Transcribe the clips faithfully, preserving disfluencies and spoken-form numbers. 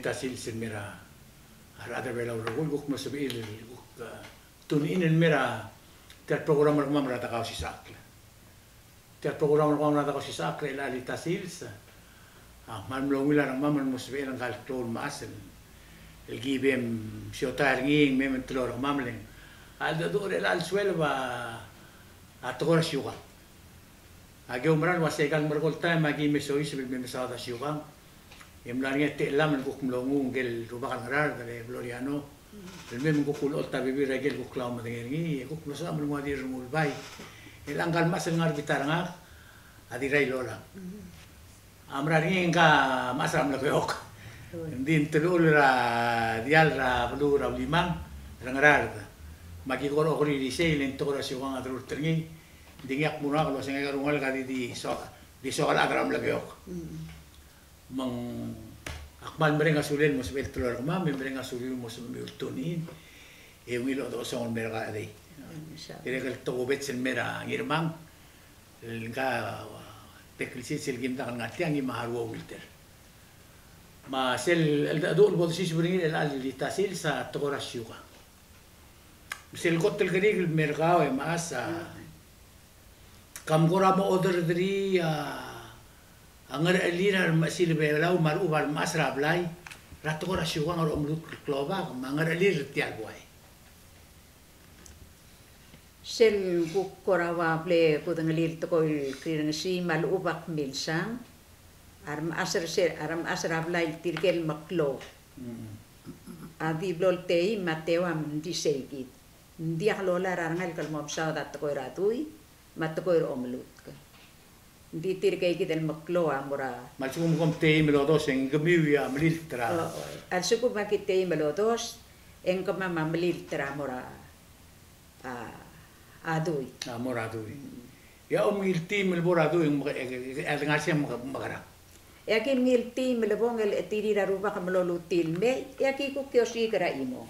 Ta sils el mei er a rechad er a Belau el rokui, kuk mlo sebechir el kuk, a, tune in el mei er tia el program er kemam er a Dekausisechakl. Tia el program er kemam er a Dekausisechakl er chelecha el ta sils, a, kmal mlo ungil a rengmam el mo sebechel ngka el klou el mechas el, el ki mei me siotai er ngii, mei me teloi er kemam el, a, cheldecheduch er chelecha el sueleb a, a tekoi er a siukang. Aki oumerang el uasei aika el merekong el taem aki mei soiseb el mei mesaod a siukang. E mla er ngii a techellam el kuk mlo nguu ngike el rubak el Ngaraard el Floriano el mei me ng kuk ulecholt a bebil er a ikel kuk klaumedengei er ngii, e kuk mlo soam el nguu a di rengulbai. E chelechang ngka el mechas el ngar er a bita er ngak a Dirrailolang. A mera er ngii e ngka el mechas er a Melekeok. Ng di ng telechul er a diall er a beluu er a Ulimang er a Ngaraard. Me aki kora okerii er isei, le ng tekoi er a siukang a derurt er ngii. Ng di ngii a kmo er ngak el uasei ngika el ngalek a di, di soak, di soak el chad er a Melekeok. Me ng, ak kmal mereng a sulel el mo sebechel el teloi er kemam, me mereng a sulel el mo sebechel el tune in. E ungil el odechesong el mei er kau a Dei. Dirrek el tokubets el mei er a Ngirmang el ngka, a, Teklisiich el kim dak el ngar tiang, ngii me a Haruo Wilter. Me sel cheldecheduch el bo dosiseb er ngii er chelecha el ta sils a tekoi er a siukang. Me sel kot el kerik el mei er kau e mechas a, kam kora mo order er tir a, a ngerechelir a remechesil Belau me a lechub a remechas er a blai er a tekoi er a siukang er a omelutk el klobak, me a ngerechelir er tia el buai. Sel kuk kora ua ble kudengelii el tekoi el krirrengesii me a lechub a kmilsang, a remechas er se, a remechas er a blai el tirke el meklou a di blo el teim me a teuam, ng di sei kid. Ng diak lolai er a rengalek el mo mesaod a tekoi er a dui me a tekoi er a omelutk. Ng di tirke kid el meklou a mo er a. Me a lsekum kom teim el odos e ng kemiu a melilt er a. O, o. A lsekum aki teim el odos e ng kemam a melilt er a mo er a, a, a dui. A mo er a dui. Mm. E a omengiltii me lebo er a dui, e ng meke-, e, e, e, a dengar sei me-, mekerang. E aki mengiltii me lebong e le chetirir a rubak me lolutii el mei, e aki kuk ki osiik er a chimong.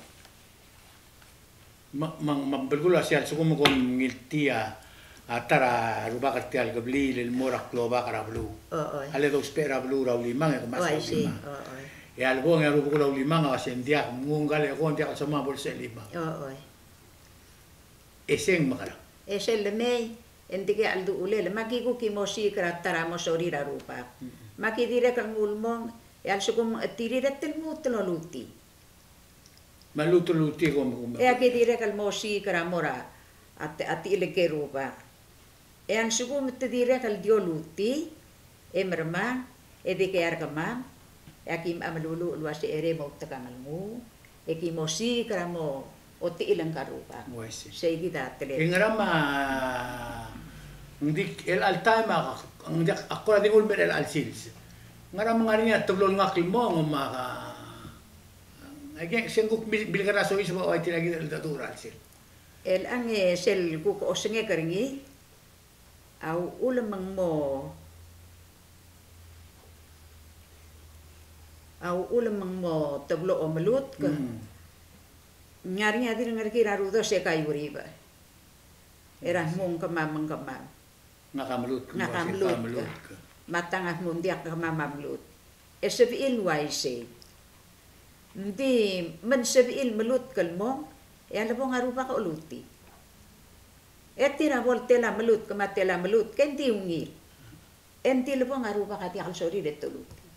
Me, me, me ng belkul a sei a lsekum kom ngiltii a ta er a rubak er tia el kebliil el mo er a klobak er a beluu. O, oi. A le dousbech er a beluu er a Ulimang e kemam a Ulimang. O, oi. E a lebong e a rubekul a Ulimang a uasei ng diak, me ng nguu ngka el eko, ng diak el soam a bo lsebechel el chimang. O, oi. E sei ng mekerang. E sel lemei, e ng dikea chelduchulel, me aki kuk ki mo osiik er a ta er a mo sorir a rubak. Mm. Me aki dirrek el nguu el mong, e a lsekum ng chetirir e te lmuut el olutii. Me a lmuut el olutii kom, kom. E aki dirrek el mo osiik er a mo er a, a te-, a techellir ngke el rubak. E a lsekum te dirrek el di olutii, e mermang, e dikea er kemam, e aki mla meluluuch el uasei e rei moutekangel nguu, e ki mo osiik er a mo techellel ngka el rubak. Uaisei. Sei kid a telel. E ngera me a, ng di chelecha el taem a, ng di ak kora di nguu el mei er chelecha el sils. Ngera me ng ngar er ngii a teblo el ngakl el mong me a Aike, se ng kuk bil-, bilkera soiseb a ua tir a kid el cheldecheduch er a chelsel. Chelechang e sel kuk osengek er ngii, a uchul me ng mo, a uchul me ng mo teblo omelutk. Mm. Ng ngar er ngii a di el ngerekir a rudos e kaiuribech er a dmu ng kemam, ng kemam. Ngak a melutk, ngak a melutk. Me a tang a dmu ng diak, kemam a melutk. E sebechir el uaisei. Ng di me ng sebechir el melutk el mong, e a lebong a rubak a olutii. E tir a bo el tela melutk, me a tela melutk, e ng di ungil. E ng di lebong a rubak a diak el sorir e te olutii.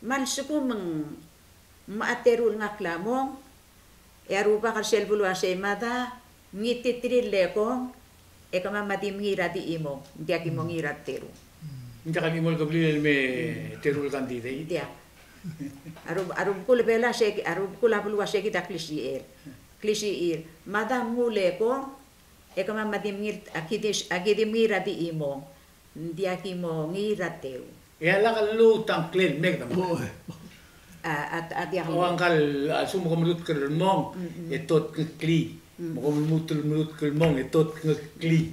Me a lsekum ng mla teru el ngakl a mong, e a rubak er sel beluu a sei, mada, ngititerir el ekong, e kemam a di mengiil er a di chimong, ng diak ki mo ngiil er a teru. Ng diak a di mo el kebliil el me teru el candidate. Ng diak. A ru-, a rubekul a Belau a sei, a rubekul a beluu a sei kid a klisichir. Klisichir. Mada, nguu el ekong, e kemam a di mengiil, a ki di, a ki di mengiil er a di chimong. Ng diak ki mo ngiil er a teru. E a lak lluut a ngklel mei kede mo. A, a, a diak. O, ngka el, a lsekum kom melutk el mong, e tot ngklii. Me kom lmuut el melutk el mong, e tot ngklii.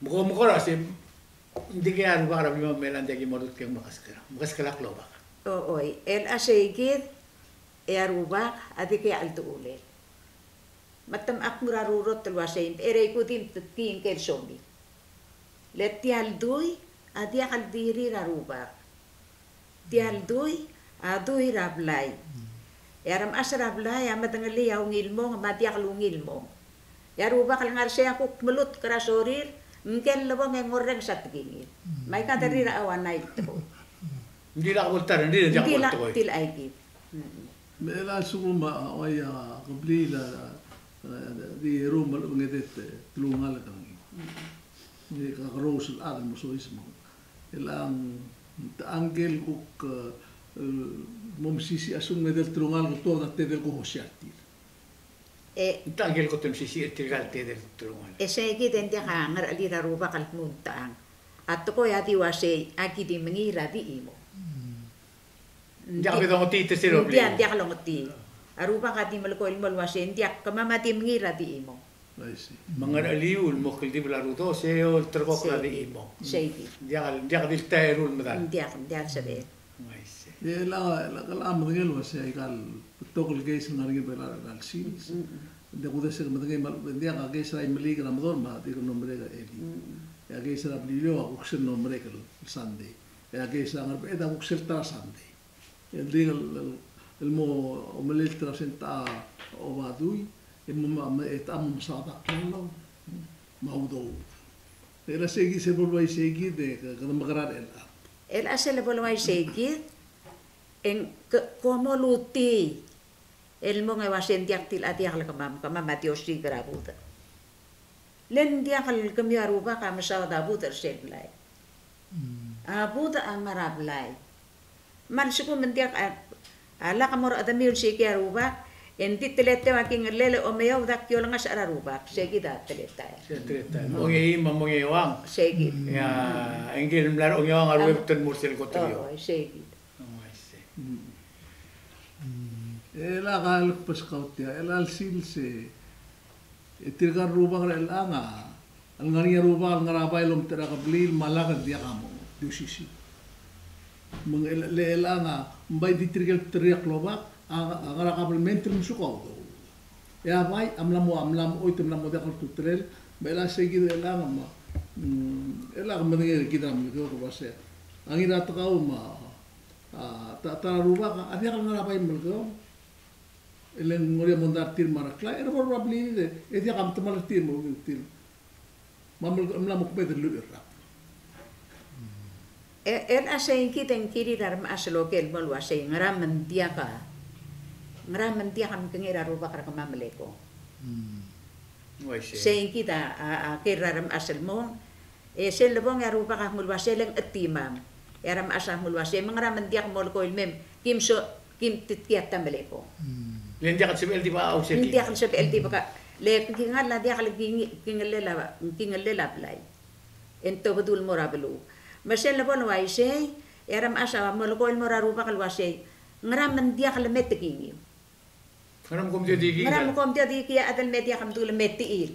Me kom kora se, ng dikea rubak er a blimam el mei el diak ki mo lutk e ng mekeskel. Mekeskel a klobak. O, oi. El a sei kid, e a rubak, a dikea chelduchulel. Me te mla kmu er a rurot el uasei, e rei kuk di mtetkii ngke el somiu. Le tia el dui a diak el dirir a rubak. Tia el dui A dui er a blai. E a remechas er a blai a medengelii a ungil mong me a diak el ungil mong. E a Rubak el ngar sei a kuk melutk er a sorir, ngike el lebong e ng orrenges a tekingir. Me aika derrir a ua nai el tekoi. Ng di lak bo el ta er ngii, ng di lak bo el tekoi. Ng di lak, di lak aiki. Me a lsekum a, a, ua ia kebliil a, a, di eru me a lechub e ng edei el telungalek er ngii. Ng kakerous el chad el mo soiseb. Chelechang, ng techa ngike el kuk, e, mo mesisiich a lsekum ng edei el telungalek el tuobed a tedei el kohosiar er tir. E, ng techa ngike el kot el mesisiich er tirka el tedei el telungalek. E sei kid e ng diak a ngerechelir a Rubak el kmo ng techang. A tekoi a di uasei, aki di mengiil er a di chimo. Ng diak, ng diak kede ongetii, te sel, ng diak, ng diak longetii. A Rubak a di melekoi el mo el uasei, ng diak, kemam a di mengiil er a di chimo. I see. Me a ngeracheliu el mo kldibel a rudo, sei a olterekokl er a di chimo. Sei kid. Ng diak, ng diak di el ta er a eru el medal. Ng diak, ng diak el sebechel. I see. E chelechang, chelechang a medengei el uasei aika el betok el case el ngar er ngii er a Belau er a sils. Ng di kuk di sel medengei me a lechub e ng diak, a case er a Imeliik er a Medorm a dirk mlo merek er a elii. E a case er a Beliliou a kuk sel mlo merek el Sunday. E a case er a Ngerbeched a kuk sel ta er a Sunday. El di el, el, el mo omelilt er a sel ta er a oba dui, e mo, me, e ta mo mesaod a klalo me a udoud. E le sei kid, sel bo el uaisei kid e kede mekerang er chelechang. E le sel bo el uaisei kid, e ng ke, kom mo lutii el mong e uasei ng diak, di el a diak el kemam, kemam a di osiik er a budech. Le ng diak el kemiu a Rubak a mesaod a budech er sel blai. A budech a ngar er a blai. Me a lsekum ng diak a, a lak mo er a chedemiu el siik a Rubak, e ng di teleteu a kingellel e omeoud a ki olengasech er a Rubak, sei kid a teletael. Sei a teletael. Ongeim me a ongeuang. Sei kid. Ia, ngike el mla er a ongeuang a ruebet el mo er sel kot er eou. O, sei kid. O, I see. E le a kuk beskau tia, e le a sils e, e tirka el rubak er chelechang a, a lengar er ngii a rubak el ngar er a bai el omtechei er a kebliil me a lak e ng diak a mo di osisiu. Me ng le, le chelechang a, ng bai di tirke el bderii a klobak a, a ngar er a kabelment el mesuk a udoud. E a bai a mla mo, a mla mo choit, a mla mo diak a ultutelel, me chelechang sei kid chelechang me, mm, chelechang a medengei er kid er a Melekeok el uasei, a Ngiratekau me a, a, ta, ta er a rubak a diak el ngar er a bai el Melekeok. E le ng mo er ngii a mondai er tir me a Reklai, e le bo er a blil e, e diak a metemall er tir el mo er tir. Me a mla mo kmeed el lluich el rak. E, e le a sei kid e ng kirir a remechas el oker el mo el uasei, ngera me ng diak a, ngera me ng diak a mekengei er a rubak er kemam el eko. Sei kid a, a, a ker er a remechas el mong, e sel lebong e a rubak a kmo el uasei le ng chetimam. E a remechas a kmo el uasei, me ngera me ng diak molekoi el mei, kim so, kim titkii a ta el mle eko. Le ng diak el sebechel di bek a, ng diak el sebechel di bek a, le kingall a diak el king-, kingellel a, kingellel a blai. E ng tobedul el mo er a beluu. Me sel lebo el uaisei, e a remechas a molekoi el mo er a rubak el uasei, ngera me ng diak le metekingiu. Ngera me kom di, ngera me kom di kii a chad el me diak mdu le metiil.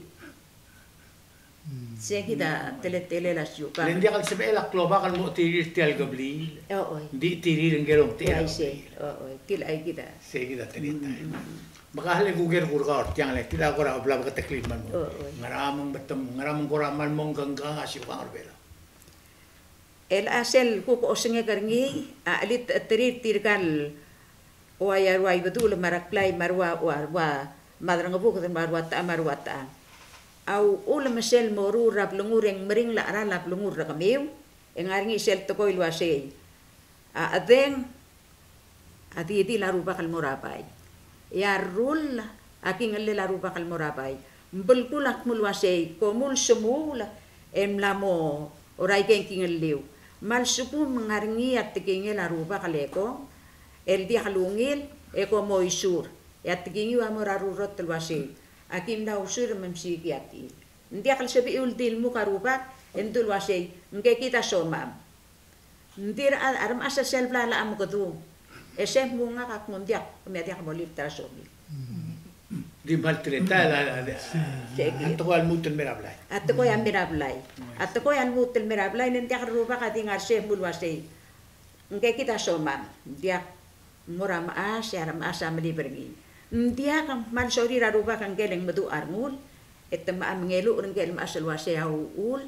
Sei kid a teletelel a siukang. Le ng diak el sebechel a klobak el mo chetirir tia el kebliil. Oi. Ng di chetirir ngike el omtechei er a kebliil. Oi, oi. Tia el kid a. Sei kid a teletael. Me ka le kuker er kau er tiang le, tia el kora bla beketeklii me a lmong. Oi. Ngera me ng betem, ngera me ng kora me a lmong kengkang a siukang er Belau. E le a sel kuk osengek er ngii, a chelitecheterir tirka el ua ia rua Ibedul me a Reklai me a rua, ua, ua Madrengebuked me a rua Techang me a rua Techang. A uchul me sel moruul er a blengur e ng meringel a cheral a blengur er kemiu, e ng ngar er ngii sel tekoi el uasei, a chedeng a di dil a rubak el mo er a bai. E a rrull a kingellel a rubak el mo er a bai. Ng belkul a kmo el uasei, kom ulsemuul e mla mo er aike el kingelliu. Me a lsekum ng ngar er ngii a tekingel a rubak el eko, el diak lungil, e kom oisur. E a tekingiu a mo er a rurrot el uasei, aki mla ousur me msiik a tiil. Ng diak el sebechiu el di lmuk a rubak, e ng di el uasei, ngke kid a somam. Ng di a, a remechas a sel bla locha mekedung. E sei mnguu ngak a kmo ng diak, kemiu a diak molilt er a somiu. Di mal teletael a, a, a, a tekoi a lmuut el mei er a blai. A tekoi a mei er a blai. A tekoi a lmuut el mei er a blai, le ng diak el rubak a di ngar sei el kmo el uasei, ngke kid a somam. Ng diak, ng mo er a mechas, e a remechas a melib er ngii. Ng diak, me a lsorir a rubak ngke el ng meduch a rengul, e te mocha mengeluch er ngke el mechas el uasei a uchul,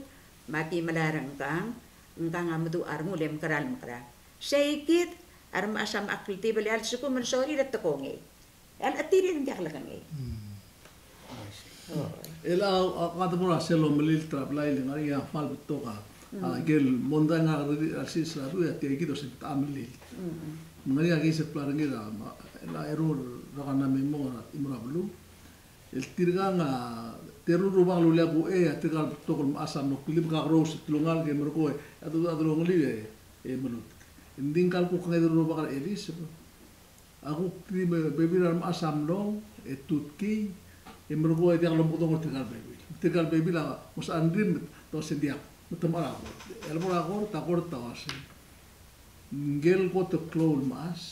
me aki melai er ngkang, ngkang a meduch a rengul e mekera el mekerang. Sei kid, a remechas a mla kldibel e a lsekum el sorir e te kongei. E a lechetirir e ng diak lekengei. Mm. Oi. El a, a, a kede mo er a sel lomelilt er a blai el ngar er ngii a kmal betok a, a, ikel mondai el ngar er a sils er a dui a tia kid a se ta melilt. Mm. Ngar er ngii a keis el bla er ngii a, ma, el a eru el rak a mla mo er a, mo er a beluu. El tirkang a, teru el rubak el uleak uchei a tirka el betok el mechas a mlo kldibel, kakerous e telungalek e merekong, a du, a delongeliu e, e melutk. Ng di ngka el kuk ngii di rubak er a Elisabeth. A kuk di me, bebil a remechas a mlong, e tutkii, e merekong e diak lomekedong er tirka el bebil. Tirka el bebil a mo sandrim, te uasei ng diak, me te mechar a kort. E a lebo er a kort, a kort a uasei. Ngikel kot el klou el mechas,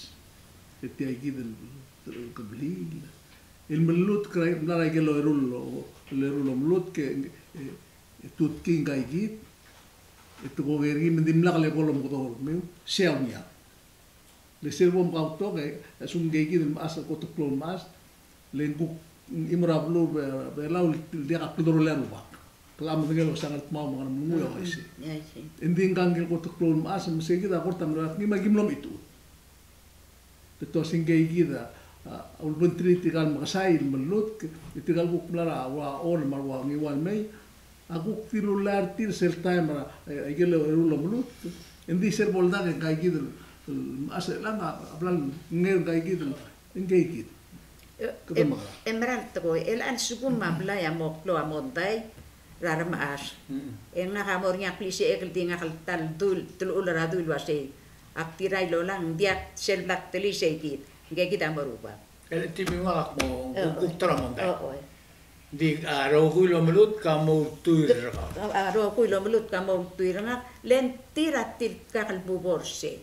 e tia kid el, el kebliil. El melutk er a, mla er a ikel eru el, eru el omelutk, e, e, e tutkii ngka kid, e te kongei er ngii me ng dimlak lebo lomekedong er kemiu, sei a umiak. Le sel bo mkautok, e, a lsekum ngke kid el mechas, kot el klou el mechas, le ng kuk chimo er a beluu er a Belau el diak a kldorolii a rubak. Kede medengei el osang er a dmau me a ngeremlengui a uaisei. Mm, mm. Uaisei. Ng di ngka el kot el klou el mechas, me sei kid a kort a mlo er ngii me aki mlo mechitechut. Te uasei ngke kid a, a, ulebengterir tirka el mekesai el melutk, e tirka el kuk mla er a ua Ollei me a ua Ngiwal mei, a kuk di lullai er tir sel taem er a, e, ikel eru el omelutk, e ng di sel bo ldak e ngka kid el, el mechas er chelechang a, a bla lengei er ngka kid el, ngke kid. E, kede e, mekera. E mera el tekoi, e a lsekum a blai a mo klou a mondai er a remechas. Mm. E ngak a mo er ngii a klisichek el di ngak el ta el dul, teluchul er a dui el uasei, ak tir a ilolang, ng diak sel bla ktelii sei kid, ngke kid a mo rubak. E le di me ngak a mo, o, kuk, kuk ta er a mondai. O, o. Ng di a rokui el omelutk a mo ultuil er ngak. A rokui el omelutk a mo ultuil er ngak, le ng tir a tilkak el bo er sei.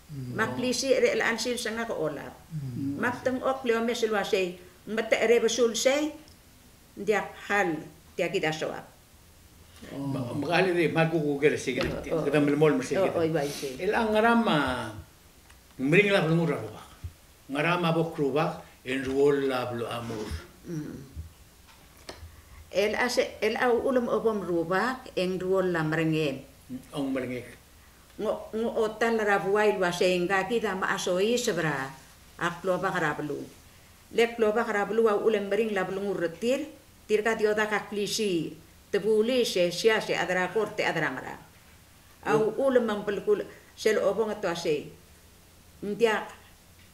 Mm. Me ak klisiich er chelechang el sils e ngak a olab. Mm. Me ak dengchokl e omes el uasei, ng metecherei besul sei, ng diak hal tia kid a soak. Me, me kede di, me a kuk uker er sei kid, o, o, kede melemolem er sei kid. O, o, uaisei. Chelechang ngera me a meringel a belngur er a rubak. Ngera me a bo krubak, e ng ruoll a blo-, a mur. Mm. Chelechang se, chelechang a uchul me a bo mrubak, e ng ruoll a merengem. Ng merengek. Ng, ng otal er a buai el uasei ngka kid a mechas a oiseb er a klobak er a beluu. Le klobak er a beluu a uchul e ng meringel a belngur er tir, tirka a diodak a klisiich, te bulis e sias e chad er a kort e chad er a ngerang. A uchul me ng belkul sel obong e te uasei. Ng diak,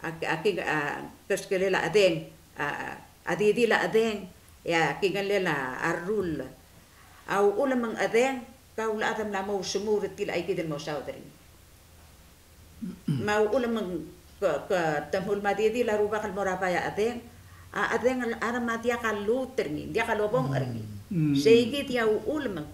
a, a ki, a, keskelel a chedeng, a, a didil a chedeng, e a kingelel a rrull. A uchul me ng chedeng, kau el chad a mla mo usemuul er tir el chai kid el mo saod er ngii. Me a uchul me ng ke, ke te mle me a didil a rubak el mo er a bai a chedeng, a chedeng a rem a diak a lluut er ngii, diak a lobong er ngii. Mm. Sei kid a uchul me ng.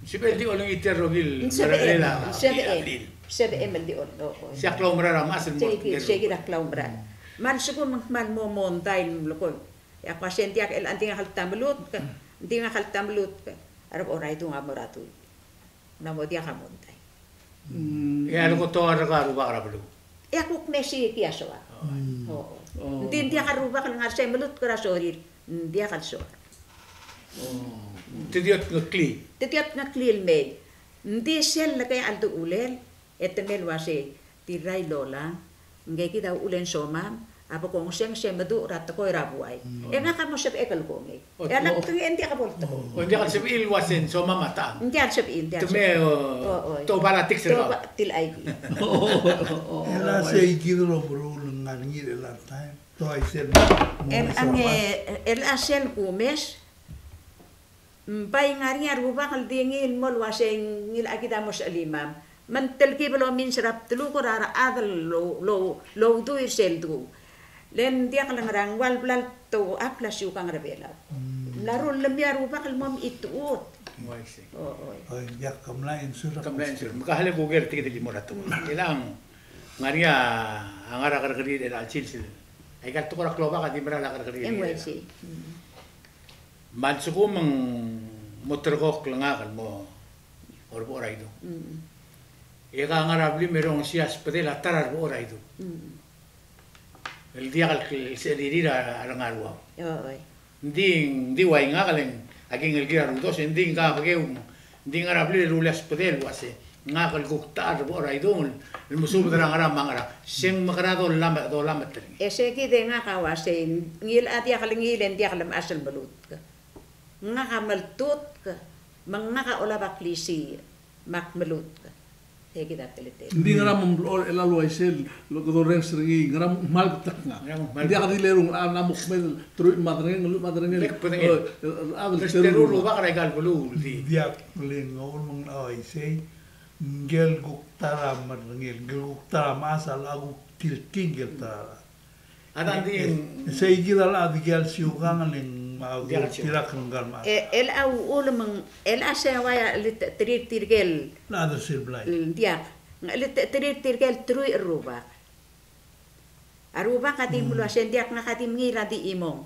Sebechem el di olengit er a rokui el sebechem, sebechem, sebechem el di ol-, o, o. Sei a klaumerang er a mechas el mo. Sei kid, sei kid a klaumerang. Mm. Me a lsekum ng kmal mo mondai el melekoi. E ak uasei ng diak el, ng di ngak el ta melutk, ng di ngak el ta melutk. A rebo er a idung a mo er a dui. Ng mo diak a mondai. Mm. E a leko toar er a rubak er a beluu. E a kuk mesiik a soak. Mm. O, o. O. Ng di ng diak a rubak el ngar sei melutk er a sorir, ng diak el soak. O. Te di otngeklii. Te di otngeklii el mei. Ng di sel lekei a chelduchulel, e te mle uasei, tir a ilolang, ngke kid a uchul e ng somam, a bo kongsenges e meduch er a tekoi er a buai. Mm. E ngak a mo sebechek el kongei. O, e a lak, o, tengii e ng diak a bo el tekoi. O, ng diak el sebechir el uasei ng somam a tang. Ng diak el sebechir, ng diak el sebechir. Te me, o, o, o, te obal a tiks er kau. Te obal a tiks el chai kid. O, o, o, o. E a sei kid el omeruul el ngar er ngii er chelecha el taem. Te uaisei el mo, mo, e, me ng soam. E, e a sel kumes, Ng bai ngar er ngii a rubak el di ngii el mo el uasei ngilai kid a mo sechelimam. Me ng telkib el omins er a bdeluk er a rechad el lo, lo, loudui er sel duung. Le ng diak le ngerang, ng ua le bla el tuobed a siukang er a Belau. Mm. Ng mla rullii a rubak el mo mechitechut. Uaisei. O, oi. Oi, ng diak kemlai insure. Kemlai insure. Me ka le kuker er tia kid el chimo er a tekoi. Mm. Chelechang, ngar er ngii a ngar er a kerrekeriil er a chelsel. Aika el tekoi er a klobak a di mera el kerrekeriil. E ng uaisei. Mm. Me a lsekum ng mo terrekokl ngak el mo er a Bechor a Idung. Mm. E ka ngar er a blim e rongesii a sbedel a ta er a Bechor a Idung. Mm. El diak el secheririr a rengaruau. Oi. Ng di, ng di ua ngak el, a kingelekir a rudos, e ng di ngak a bekeu, ng di ngar er a blim e rullii a sbedel el uasei. ngak el kuk ta er a Bechor a Idung el mesubed er a ngera me a ngera. Se ng mekerang a dolamet, dolamet er ngii. E se kid e ngak a uasei, ngii a diak el ngii el ng diak lemechas el melutk. Ngak a meltutk, me ngak a olab a klisiich, me ak melutk. E kid a teletelel. Ng di ngera me ng blechoel el uaisei el kede orrenges er ngii, ngera me ng kmal betok ngak. Ngera me ng kmal betok. Ng diak di lerung a, ng mo kmal teruich me a derengel, ngelluich me a derengel. Ng diak bedengel. E, e, a, el teru el rubak er aika el beluu, di. Ng diak le ng uchul me ng uaisei, ngike el kuk ta er a merengel, ngike el kuk ta er a mechas a locha kuk tilkii ngike el ta er a A dang di. E, e, sei kid a locha dikea el siukang le ng, a, diak el siukang. Tirakl ngkal mechas. E, el a uchul me ng, el a se ua ia, le te-, terir tirke el. Locha dersii el blai. Ng diak. Ng le te-, terir tirke el teruich el rubak. A rubak a di mlo uasei, ng diak, ngak a di mengiil er a di chimong.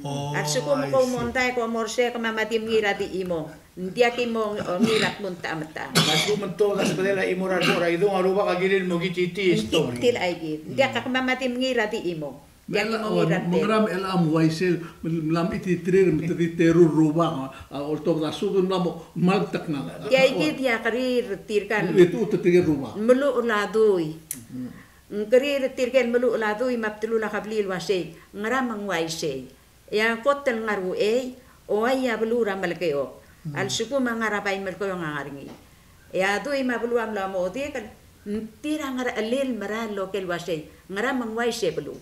Oh, I see. A lsekum kom mondai, kom mo er sei, kemam a di mengiil er a di chimong. Ng diak ki mo, o, ngiil a kmo ng techa me techa. Me a lsekum ng tuobed a sbedel a chimo er a Bechor a Idung, a rubak a kirir el mo kititii e stob. Ng di-, tia el aikid. Ng diak, kemam a di mengiil er a di chimong. Ng diak ki mo ngiil er a di. Me a chelecha, me ng ngera me a chelecha me uaisei, me ng mla mechititerir me te di teru el rubak, a, oltobed a subed, ng mla mo, kmal betok ngak. Tia aikid a kerir tirka el. Te tirke el rubak. Meluchel a dui. Ng kerir tirke el meluchel a dui me a bdelul a kebliil el uasei, ngera me ng uaisei. E a kot el ngar er a uchei, a uai a beluu er a Melekeok. A lsekum a ngar er a bai Melekeok a ngar er ngii. E a dui me a beluu a mlo mo odikel, ng tir a ngerechelil el merael el oker el uasei, ngera me ng uaisei beluu.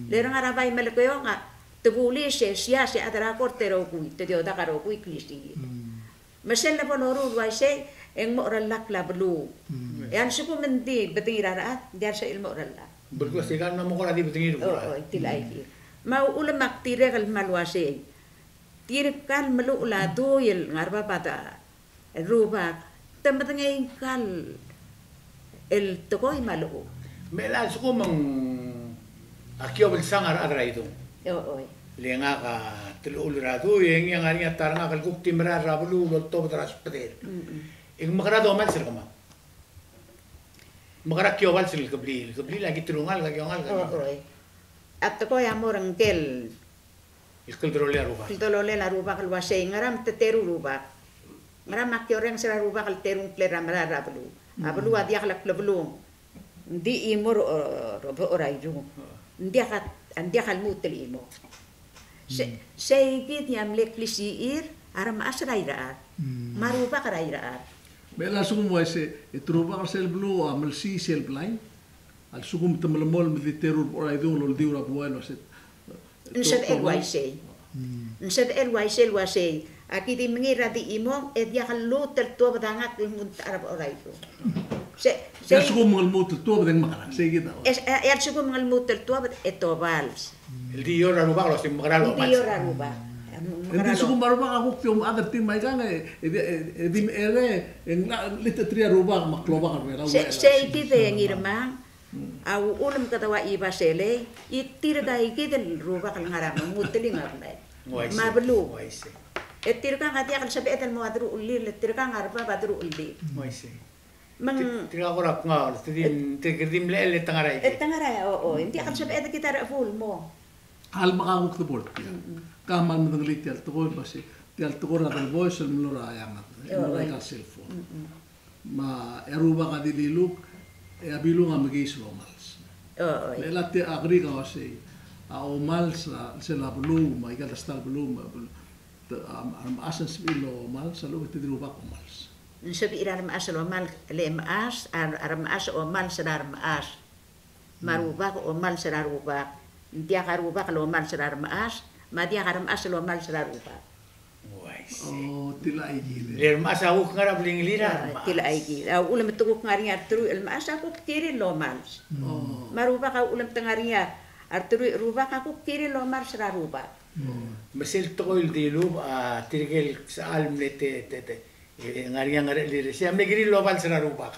Le er a ngar er a bai Melekeok a, te bulis e sias e chad er a kort e rokui, te di odak a rokui klisichir. Me sel lebo loruul el uaisei, e ng mo cherellakl a beluu. E a lsekum ng di bedengir a rechad, ng diak el sebechir el mo cherellakl. Belkul a sika el mla mo kora di bedengir. O, o, tia el aikid. Me a uchul me ak dirrek el kmal uasei, tirka el meluchel a dui el ngar er a bab a rubak, te medengei ngka el el tekoi me a lechub. Me a lsekum ng a kiobelsang a rechad er a Idung. O, oi. Le ngak a telechul er a dui, e ngii a ngar er ngii a ta er ngak el kuk di merael er a beluu el oltobed er a sbedel. Mm-mm. E ng mekerang a domals er kemam. Mekerang a kiobals er a kebliil, kebliil a ki telungalek, a kiongalek, a kiongalek. O, oi. A tekoi a mo er ngike el el kldololel a rubak. Kldololel a rubak el uasei, ngera me te teru el rubak. Ngera me aki orrenges er a rubak el teru ngklel er a merael er a beluu. A beluu a diak el klebelung. Ng di chimo er a, er a Bechor a Idung. Ng diak a, ng diak a lmuut el chimo. Se, sei kid a mle klisichir a remechas er a irechar. Me a rubak er a irechar. Me a lsekum uaisei, e te rubak er sel beluu a melsiich sel blai. A lsekum te melemolem me di teru el Bechor a Idung el oldiu er a buai el uasei. Ng sebechel uaisei. Ng sebechel uaisei el uasei. Aki di mengiil er a di chimong, e diak lluut el tuobed a ngak el lmuut er a Bechor a Idung. Se, se. E a lsekum ng lmuut el tuobed e ng mekerang, sei kid a. E, e, e a lsekum ng lmuut el tuobed e tobals. El di ior a rubak el uasei mekerang el obals. El di ior a rubak. Mekerang el obals. E ng di lsekum a rubak a kuk di omechad er tir me aikang, e, e, e, e di mechere, e ng lmuut er tir a rubak me a klobak er a Belau. Se, sei kid e Ngirmang. A uchul me kede ua chiba selei, e tirka ikid el rubak el ngar er a menguteling a blai. Me a beluu. E tirkang a diak el sebeched el mo a deruchellel, e tirkang a rebab a deruchellel. Me ng tirka kora kngau, te di, te di mlechell e te ngar er a ikid. E te ngar er a, o, o, ng diak el sebeched kid a rechebuul el mo. A le me ka kuk de bo er tia. Ka kmal medengelii tia el tekoi, el uasei, tia el tekoi er a delboes el mlo er a eanged, el mlo er aika el cellphone. Me a rubak a di liluk, e a Bilung a mekiis el omals. O, oi. Me a tia a kerik a uasei, a omals er a, sel a beluu, me aika el ta el beluu, me a beluu, te, a, a remechas a sebechir el omals, a lechub e te di rubak omals. Ng sebechir a remechas el omals, le mechas, a, a remechas a omals er a remechas. Me a rubak a omals er a rubak. Ng diak a rubak el omals er a remechas, me a diak a remechas el omals er a rubak. Uaisei. O, tia el aikid. Le remechas a kuk ngar er a blingelir a remechas. Tia el aikid. A uchul me te kuk ngar er ngii a teruich el mechas a kuk kirir el omals. O. Me a rubak a uchul me te ngar er ngii a teruich el rubak a kuk kirir el omals er a rubak. O. Me sel tekoi el dilubech a tirke el sechal mle te, te, te, e, ngar er ngii a ngerechelir er sei, a mle kirir el obals er a rubak.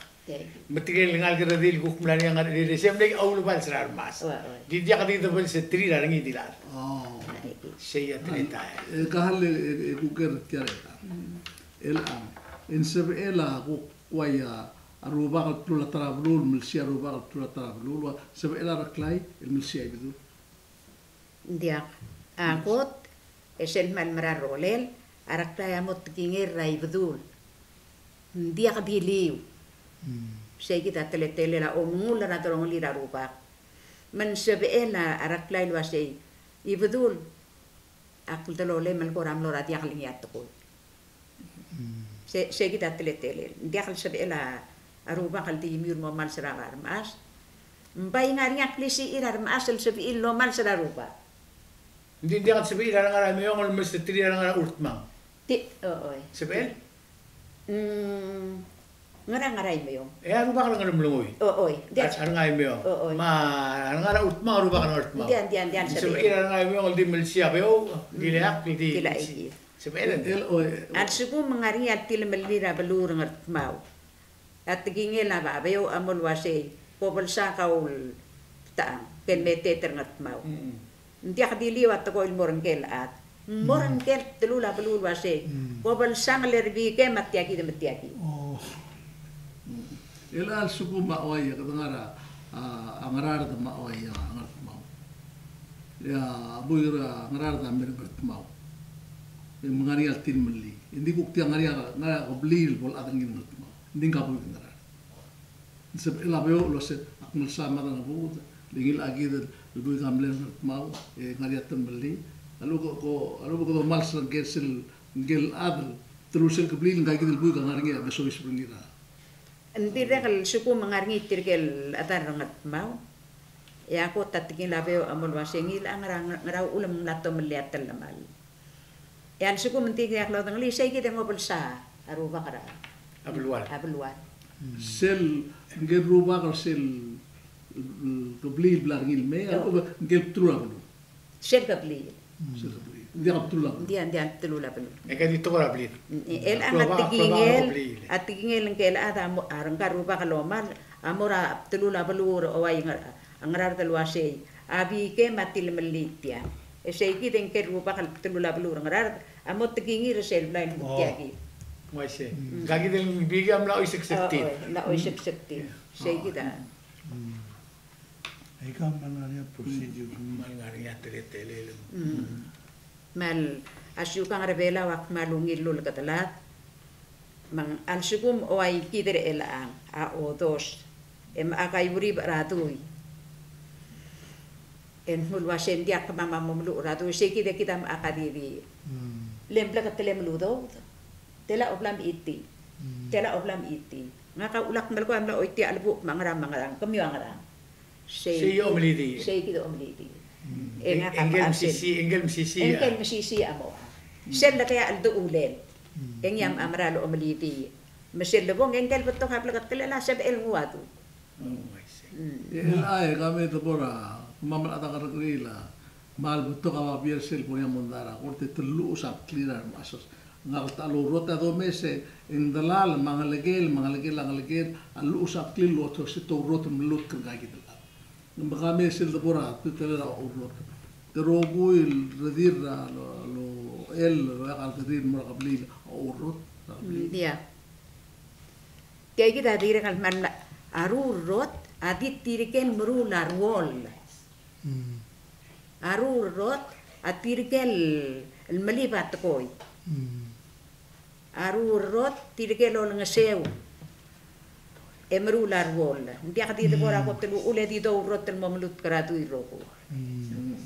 Me tirke el ngalek el redil kuk mla er ngii a ngerechelir er sei, a mle oulebals er a remechas. Di diak di debelseterir a rengid el chad. O. Sei a teletael. E, ka hal e, e, e kuk er tia el. El a, e ng sebechel a kuk uai a rubak el bdelul a ta er a beluu, el melsiich a rubak el bdelul a ta er a beluu, ua sebechel a Reklai el melsiich a Ibedul. Ng diak. A kot, e sel kmal mera el rolel, a Reklai a mo tekingel er a Ibedul. Ng diak di liu. Mm. Sei kid a teletelel a omengull er a delongelir a Rubak. Me ng sebechel a reklai el uasei, Ibedul, ak dololem el kora mlo er a diak el ngii a tekoi. Mm. Se, sei kid a teletelel. Ng diak el sebechel a Rubak el di miu el mo mals er a remechas. Ng bai ngar er ngii a klisichir a remechas el sebechir el mo mals er a Rubak. Ng di ng diak el sebechir a rengar er a Imeong el mesterir a rengar er a Urtmang. Di, o, oi. Sebechel? Mm, ngar er a rengar er a Imeong. E a Rubak el Ngeremlengui. O, oi. Di a, a rengar er a Imeong. O, oi. Me a rengar er a Urtmang, a Rubak el Ngertmau. Ng diak, ng diak, ng diak el sebechel. Sebechir a rengar er a Imeong el di melsiich a Beouch, di leakl, el di, di leakl. Sebechel. El, o, e, a lsekum ng ngar er ngii a tilemellir a beluu er a Ngertmau. A tekingel a Babeouch a mo el uasei, ko belsang kau el btang, ke meteet er a Ngertmau. Mm. Ng diak di liou a tekoi el mo er ngke el chad. Mo er ngke el bdelul a beluu el uasei, ko belsang el er a bikem a tia kid me tia kid. Oh. Mm. El a lsekum a Oiaia, kede ngar er a, a, a Ngaraard me a Oiaia, a Ngertmau. E a buik er a Ngaraard a mei er a Ngertmau. E ng ngar er ngii a tilemellii. Ng di kuk tia ngar er ngii a, ngar er ngii a kebliil el bo lechad er ngii el Ngertmau. Ng di ngka buik er a Ngaraard. Ng sebechel a Beouch el uasei, ak mlsa me a dengebuked, le ngilai a kid el buik a mle er a Ngertmau, e ngar er ngii a tilemellii. A lechub e ko, a lechub e kede omals er ngke sel, ngke el chad el telul sel kebliil, ngka kid el buik a ngar er ngii a besois er ngii er a. Ng dirrek el lsekum ng ngar er ngii tirke el chedal er a Ngertmau. E a kot a tekingel a Beouch a mo el uasei, ngilai a ngera, ngera uchul me ng mla tomellii a telemall. E a lsekum ng di diak lodengelii, sei kid e ng obelsa a Rubak er a, a belual. A belual. Sel, ngke el Rubak er sel, mm, kebliil el bla er ngii el mei, a, ngke el bdelul a beluu. Sel kebliil. Sel kebliil. Ng diak a bdelul a beluu. Ng diak, ng diak bdelul a beluu. E ke di tekoi er a blid. E, el a Rubak, a tekingel, Rubak a kebliil. A tekingel ngke el chad a mo, a rengka el Rubak el omall, a mo er a bdelul a beluu er a Oiaia, a Ngaraard el uasei, a bikem a tilemellii tia. E sei kid e ngke el Rubak el bdelul a beluu er a Ngaraard a mo tekingir er sel blai el mo tia kid. Uaisei. Mm. Ngka kid el bikem a mla oiseksektir. O, o, mla oiseksektir. Sei kid a. Mm. Aika me a ngar er ngii a procedure. Me a ngar er ngii a teletelel. Mm. Me a siukang er a Belau a kmal ungil el ulekedelad. Me ng a lsekum a ua kid er chelechang a odos e mechak a iuribech er a dui, e ng mle uasei ng diak kemam a mo meluchel er a dui, sei kid e kid a mechak a di, di. Le ng bleketelem el udoud. Tela obla mechitii. Tela obla mechitii. Ngak a ulak melekoi a mla oitii a chelebuch me a ngerang me a ngerang, kemiu a ngerang. Sei, sei kid, omelidii. Sei kid omelidii. Mm. E ngak a, e ngke el mesisiich, e ngke el mesisiich a mo. Mm. Sel lekea el cheldeulel. Mm. E ngii a mera el omelidii. Me sel lebong, e ngke el betok a bleketelel a sebechel nguu a dui. Oh, I see. Mm. E, el a, e kemam e te bo er a, kemam el chad a kerrekeriil a, me a lebetok a babier sel bo er ngii a mondai er a kort e te lluches a bklir a remechas. Ngak el ta el ourrot a domes e ng delal me a ngelekel, me a ngelekel a ngelekel a lluches a bklir el ua se te ourrot el melutk er ngka kid el chad. Me kemam e sel debo er a teltelel a ourrot. Te rokui el redil er a lo, lo el, lo el kerir el mo er a kebliil a ourrot er a kebliil. Mm, diak. Tia kid a dirrek el kmal mla, a ruurrot a di tirke el meruul a ruoll. Mm. A ruurrot a tirke el melib a tekoi. Mm. A ruurrot tirke el olengeseu e meruul a ruoll. Ng diak di debo er a kot el uchul e di dourrot el mo melutk er a dui el rokui. Mm.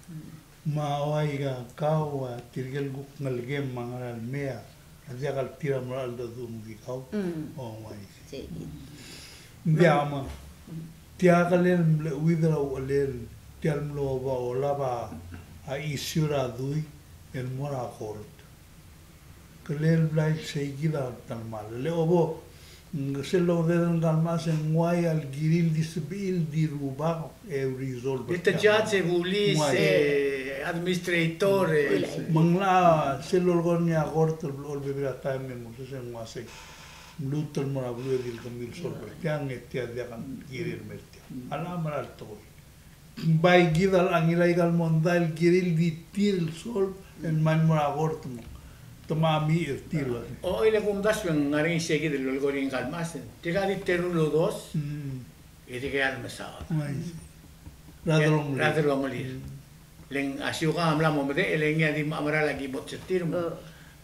Mm. Me a ua ika kau a tirke el kuk ngelekem me a ngera el mei a diak el tir a mera el dedu ngii kau. Mm. O, uaisei. Sei kid. Ng diak me tia kelel mle chuid er a uchelel, tia el mlo oba olab a issue er a dui el mo er a kort. Kelel blai sei kid a telemall. Le obo, ng sel lodengei ngka el mechas e ng uai a kirir el di sebechir el di rubak e resolve. Di te judge, e bulis, e administrator, e. Me ng locha sel lolekoi er ngii a kort el blechoel bebil er a taem e mo se ng uasei, mluut el mo er a beluu e di le kemiu el solve er tiang e tia diak a kirir el mer tiang. A locha mera el tekoi. Bai kid a locha ngilai aika el mondai el kirir el di tir el solve e ng mei el mo er a kort me te mla mei er tir el. O, e le kumdasu e ng ngar er ngii sei kid el lolekoi er ngii ngka el mechas. Tirka di teru el udoud. Mm. E tirka el mesaod. Uaisei. Er a delongelir. Er a delongelir. Mm. Le ng a siukang a mla mo medechel e le ngii a di mla merael a ki mo tsetir me. O.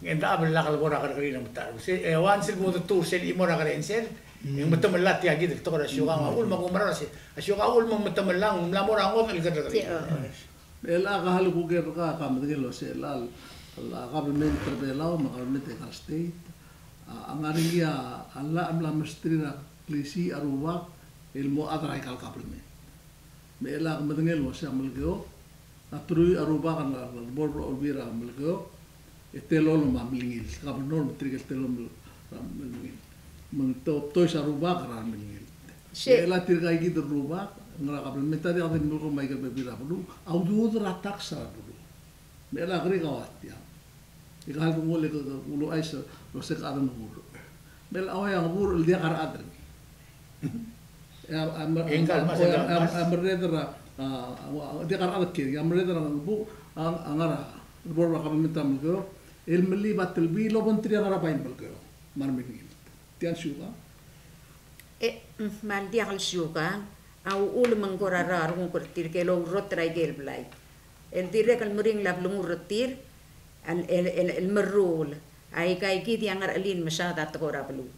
Ng diak a blak el bo er a kerrekeriil er a metacherbesul. E once el mo detuu er sel chimo er a kerrensel, e ng metemall tia kid el tekoi er a siukang a uchul me a kumerang er a si-, a siukang a uchul me ng metemall, ng mla mo er a ngodech el kerrekeriil. Chelecha a kuk er a, ka medengei el uasei a, a kabelment er a Belau me a kabelment er a state a ngar er ngii a llach el mla mesterir a klisiich a rubak el mo chad er aika el kabelment. Me chelecha a medengei el uasei a Melekeok a truich a rubak el bo er a Olbiil er a Melekeok, e telolem a Melekeok, kabelment me tirke el telolem a Melekeok. Me ng tobtois a rubak er a Melekeok. Chelecha tirka kid el rubak, ngar er a kabelment a diak di melekoi me aike el bebil er a beluu, a udoud er a tax er a beluu. Me chelecha a kerik a ua tiang. Ika el kmo le ke, ke uluuchais el uasei ke chad er a Ngebur. Me chelecha a ua Ngebur el diak a rechad er ngii. E a, a, a, a, a, a merreder er a, a, a, diak a rechad er ngii, a merreder er a Ngebur, a, a ngar er a, bo er a kabelment er a Melekeok, el melib a telbiil el obengterir a ngar er a bai el Melekeok. Me a remei ngii. Tia el siukang? E, mm, me ng diak el siukang, a uchul me ng kora renguk er tirke el ourrot er aike el blai. El dirrek el meringel a blengur er tir, el, el, el, el merruul. Aika kid a ngar er a chelil mesaod a tekoi er a beluu.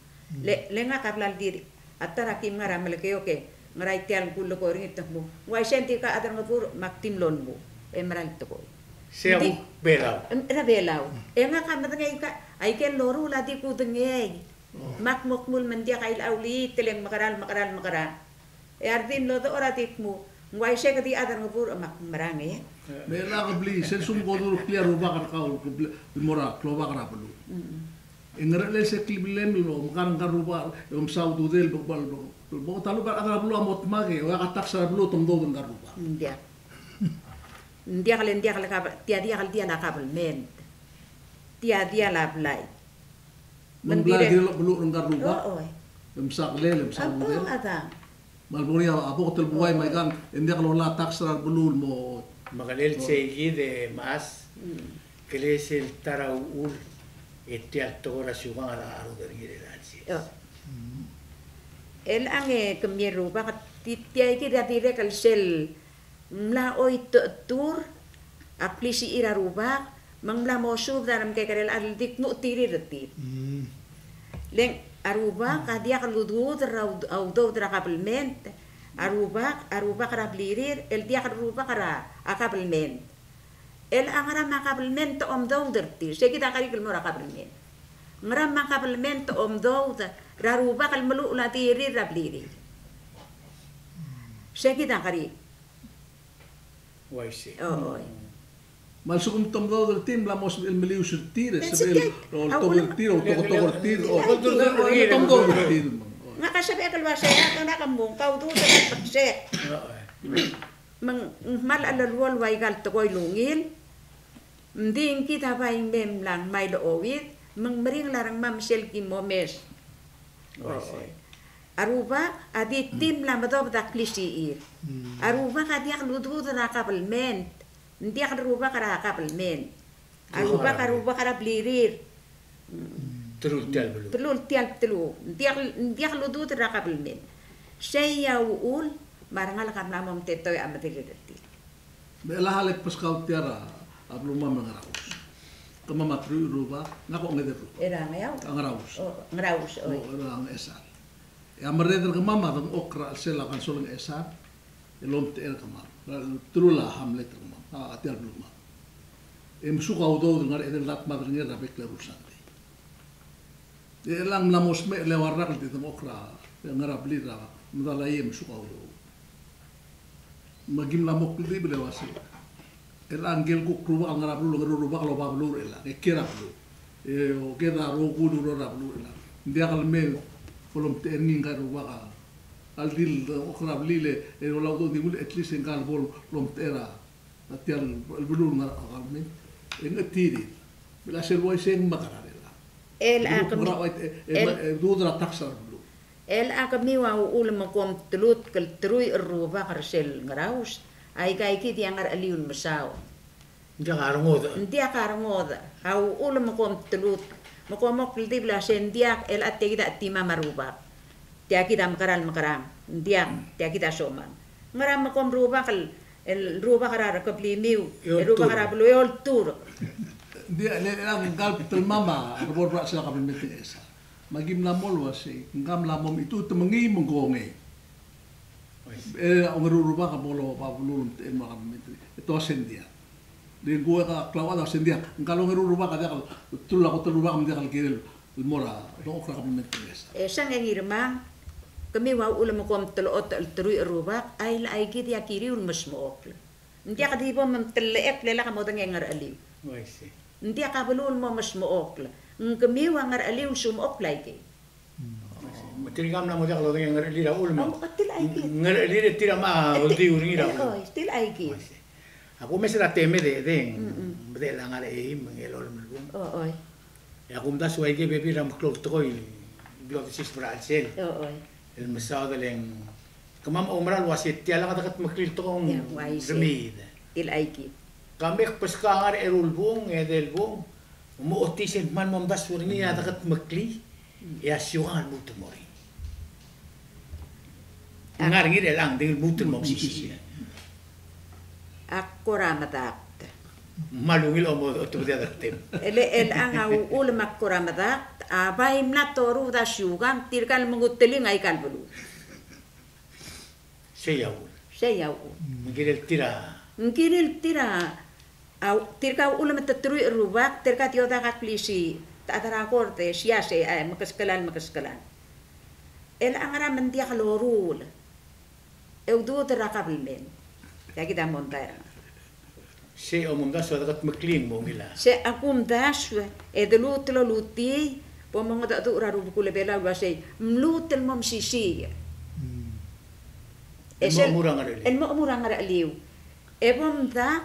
Le, le ngak a bla ldir-, a ta er a kim ngar er a Melekeok e, ngera tia el kulekoi er ngii te kmo, ng uaisei ng di ka chad er a Ngebur me ak di mlo lmuu. E mera el tekoi. Sei a kuk Belau. Em, er a Belau. E ngak a medengei ka, aike el loruul a di kudengei. Me ak mo kmu el me ng diak a ilecha uliit, e le ng mekerang, mekerang, mekerang. E a redil el dechor a di kmu, ng uaisei ke di chad er a Ngebur me ak merang e. Me chelecha ke blii, sel lsekum ke odureklii a rubak er kau, ke blii, el mo er a klobak er a beluu. E ngerechelel sel kleblem el omekar ngka el rubak, e omsa ududel, bo, bo, bo, bo, ta el rubak er a beluu a mo dmak e, ua ka tax er a beluu te mdoud er ngka el rubak. Ng diak. Ng diak le, ng diak le kab-, tia diak el diall a kabelment. Tia diall a blai. Me ng bla dirrek el beluu er ngka el rubak. O, o. E msa kelel, e msa ududel. O, o, a dang. Me a lebo er ngii a boket el buai me aikang, e ng diak lola tax er a beluu el mo. Me a kelel sei kid e mechas, kelel sel ta er a uchul, e tia el tekoi er a siukang a rudel er ngii er a chelsel. O. Chelechang e kemiu el rubak, ti-, tia kid a dirrek el sel ng mla choit a tur a klisichir a rubak, me ng mla mo subed a remekekerei el chad el di kmuchetirir er tir. Le ng a rubak a diak lududel er a ud-, a udoud er a kabelment, a rubak, a rubak er a blirir, el diak el rubak er a, a kabelment. Chelecha ngera me a kabelment a omdoud er tir, sei kid a kerik el mo er a kabelment. Ngera me a kabelment a omdoud er a rubak el meluchel a dirir er a blirir. Sei kid a kerik. Uaisei. O, oi. Me a lsekum te omdoud er tir, mla mo sebechel el melius er tir, e sebechel el oltobed er tir, oltoketok er tir, o, te omdoud er tir. Ngak a sebechek el uasei, a, ngak a kmo, ng ka udoud er a beksek. Me ng kmal a leluol ua ika el tekoi el ungil, ng di ng kid a bai me mla ngmai el ochouid, me ng meringel a rengmam sel kim omes. Uaisei. A rubak a di tir mla medobed a klisichir. A rubak a diak lududel er a kabelment. Ng diak el rubak er a kabelment. A rubak, a rubak er a blirir. Telul tia el beluu. Telul tia el beluu. Ng diak, ng diak lududel er a kabelment. Sei a uchul me a rengalek a mla mo omtetoi a mederir er tir. Me chelecha le kbeskau tia er a belumam er a Ngaraus. Kemam a truich el rubak, ngak a ongede el rubak. Er a Ngeaur? A Ngaraus. O, Ngaraus, oi. O, er a Ngchesar. E a merreder er kemam a dengchokl er a chelsel a kansol er a Ngchesar el omtechei er kemam. Telul a hamlet er kemam, a, tia el belumam. E mesuk a udoud el ngar er a edei el dart me a derengel er a bek el eru el sandei. E chelechang mla mo smecher el eua el rak el di dengchokl er a, ngar er a blil er a medal a iei e mesuk a udoud. Me kim mla mo kldibel el uasei, chelechang ngike el kuk rubak el ngar er a beluu, ngar er a rubak el oba beluu er chelechang, e kiei er a beluu. E okede a rokui el ureor er a beluu er chelechang. Ng diak el mei el bo lomtechei er ngii ngka el rubak a, a ldil, e, oker a blil e, e ola udoud e di nguu, at least e ngka el bo lomtechei er a tia el beluu el ngar er a government. E ng chetirir. Me a sel uaisei e ng mekerang er chelechang. El a kemi-, el, e, e, e, dudel a tax er a beluu. Chelecha kemiu a uchul me kom telutk el truich el rubak er sel Ngaraus, aika kid a ngar er a cheliu el mesaod. Ng diak a rengodech. Ng diak a rengodech. A uchul me kom telutk, me kom mo kldibel el uasei ng diak, chelecha tia kid a chetimam a rubak. Tia kid a mekerang el mekerang. Ng diak, tia kid a somam. Ngera me kom rubak el, el rubak er a rekeblimiu, e rubak er a beluu e olturk. Ng di, le, le, ngkal telemam a, a rebo er a sel kabelment er a Ngchesar. Me aki mla mo el uasei, ngka mla mo mechitechut me ngii me ng kongei. E a ongeru el rubak a bo loba beluu el omtechei el mo er a kabelment. E te uasei ng diak. Di ngkua a klauchad a uasei ng diak. Ngka el ongeru el rubak a diak el, teru el kot el rubak me ng diak el kirel el mo er a, el mo er a kabelment er a Ngchesar. E sel Ngirmang, kemiu a uchul me kom telechot el teruich el rubak, a ilecha kid a kiriu el mesmechokl. Ng diak di bo mtellechekl e lak modengei a ngercheliu. Ng diak a beluu el mo mesmechokl. Ng kemiu a ngercheliu el sumechokl aikei. Me tirka a mla mo diak lodengei a ngerchelir a uchul me ng ngerchelir e tir a mla oldiu er ngii er a uchul. Oi, tir aikei. A kumes er a temed e deng, bedechel a ngar er a eim, me ng elolem el bung. E a kumdasu aikei bebil er a meklou el tekoi, blo desis er a chelsel. El mesaod e le ng kemam a oumera el uasei tia lak a dekedmeklii el tekoi ng remiid. Tir aikei. Ka me kbeskau a ngar er a eru el bung, e edei el bung, me ochotii sel kmal mo omdasu er ngii a dekedmeklii, e a siukang a lmuut el mo er ngii. Ngar er ngii er chelechang, ng di lmuut el mo mesisiich. Ak kora medakt. Kmal ungil a mo otebedii a deketem. Ele, chelechang a uchul me ak kora medakt, a bai mla toruul a siukang, tirka el menguteling aika el beluu. Sei a uchul. Sei a uchul. Ng kirel tir a. Ng kirel tir a, a, tirka a uchul me te teruich el rubak, tirka a di odak a klisiich, te chad er a kort e sias e, e, mekeskelan, mekeskelan. Chelechang er a me ng diak loruul. E udoud er a kabelment. Tia kid a mondai er a. Sei a omdasu a dekedmeklii ng mo ungil a. Sei a kumdasu e de luut el olutii, bo mongedecheduch er a rubekul a Belau el uasei, mluut el mo mesisiich. E sel, el mo chemur a ngercheliu. E bo mdak,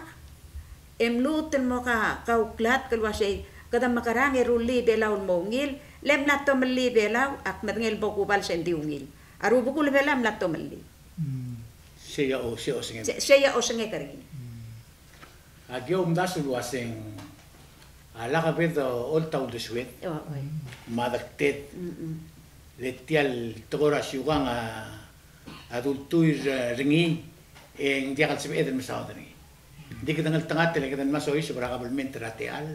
e mluut el mo ka, kauklatk el uasei, kede mekerang e rullii Belau el mo ungil, le mla tomellii Belau, ak medengei el bo kubals e ng di ungil. A rubekul a Belau a mla tomellii. Sei a o, sei a osengek. Se-, sei a osengek er ngii. Aki omdasu el uaseng a lak bed a olta uldesued. Me a dekted. Le tia el tekoi er a siukang a, a dultuil er, er ngii, e ng diak el sebeched el mesaod er ngii. Ng di kede ngeltengat el kede ngmai a soiseb er a kabelment er a techall.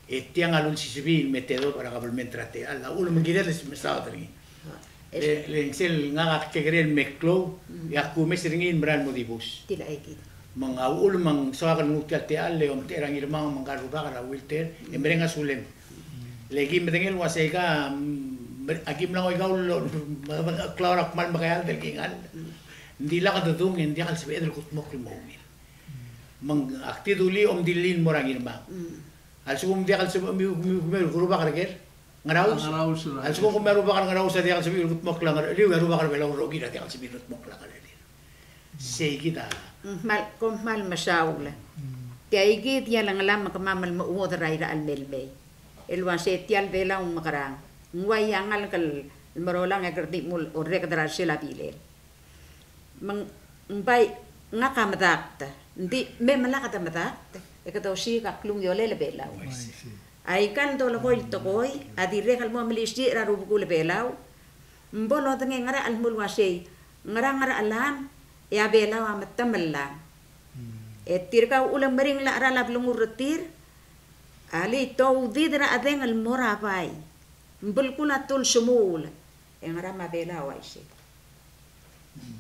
E tiang a lulsisebii el me tedobech er a kabelment er a techall. A uchul me ng kired el mesaod er ngii. Le, le ng sel ngak a kekerei el me klou, e ak kumes er ngii el merael el mo dibus. Me ng a uchul me ng soak el nguu tia el techall, le omtechei er a Ngirmang me ngka el rubak er a Wilter, e mereng a sulem. Le ki medengei el uasei ka, mm, aki mla ngoi kau el, me, me, klou er a kmal mekeald el kingall. Ng di lak dedung, e ng diak el sebeched el kudmokl el mo ungil. Me ng ak di dulii omdilii el mo er a Ngirmang. A lsekum ng diak el sebechemiu, kemiu, kemiu el rubak er ker, Ngaraus. Ngaraus, a lsekum kemiu a rubak er a Ngaraus a diak el sebechir el kudmokl a ngercheliu, e a rubak er a Belau el rokir a diak el sebechir el kudmokl a ngerchelir. Sei kid a. Kmal, kom kmal mesaul. Tia kid a lengelam me kemam el mechuodel er a Irachel me le mei. El uasei tia el Belau ng mekerang. Ng ua ia ngalek el merolang e kede di mle orreked er a sel a bilel. Me ng, ng bai ngak a medakt, ng di me melak a medakt, e kede osiik a klungiolel a Belau. Aika el dolekoi el tekoi a dirrek el mo melisiich er a rubekul a Belau, me bo lodengei ngera el mo el uasei, ngera ngera el chelecha e a Belau a metemall. E tirka uchul e meringel a cheral a blengur er tir, a le te oudid er a chedeng el mo er a bai. Ng belkul a tulsemuul, e ngera me a Belau a uaisei.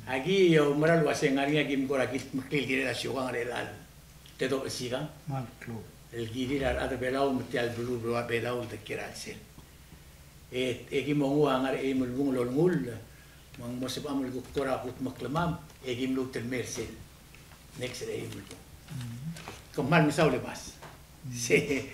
Aki oumera el uasei ng ngar er ngii a kim kora kildmeklii el kirel a siukang er chelecha el tedobech el sikang. Kmal klou. El kirir a rechad er a Belau me tia el beluu er a Belau el de kiei er a chelsel. E, e kim onguu a ngar er a eim el bung el olengull, me ng mo sebecham el kuk kora kudmokl er kemam, e kim lmuut el mei er sel next er a eim el bung. Kom kmal mesaul e bas. Se.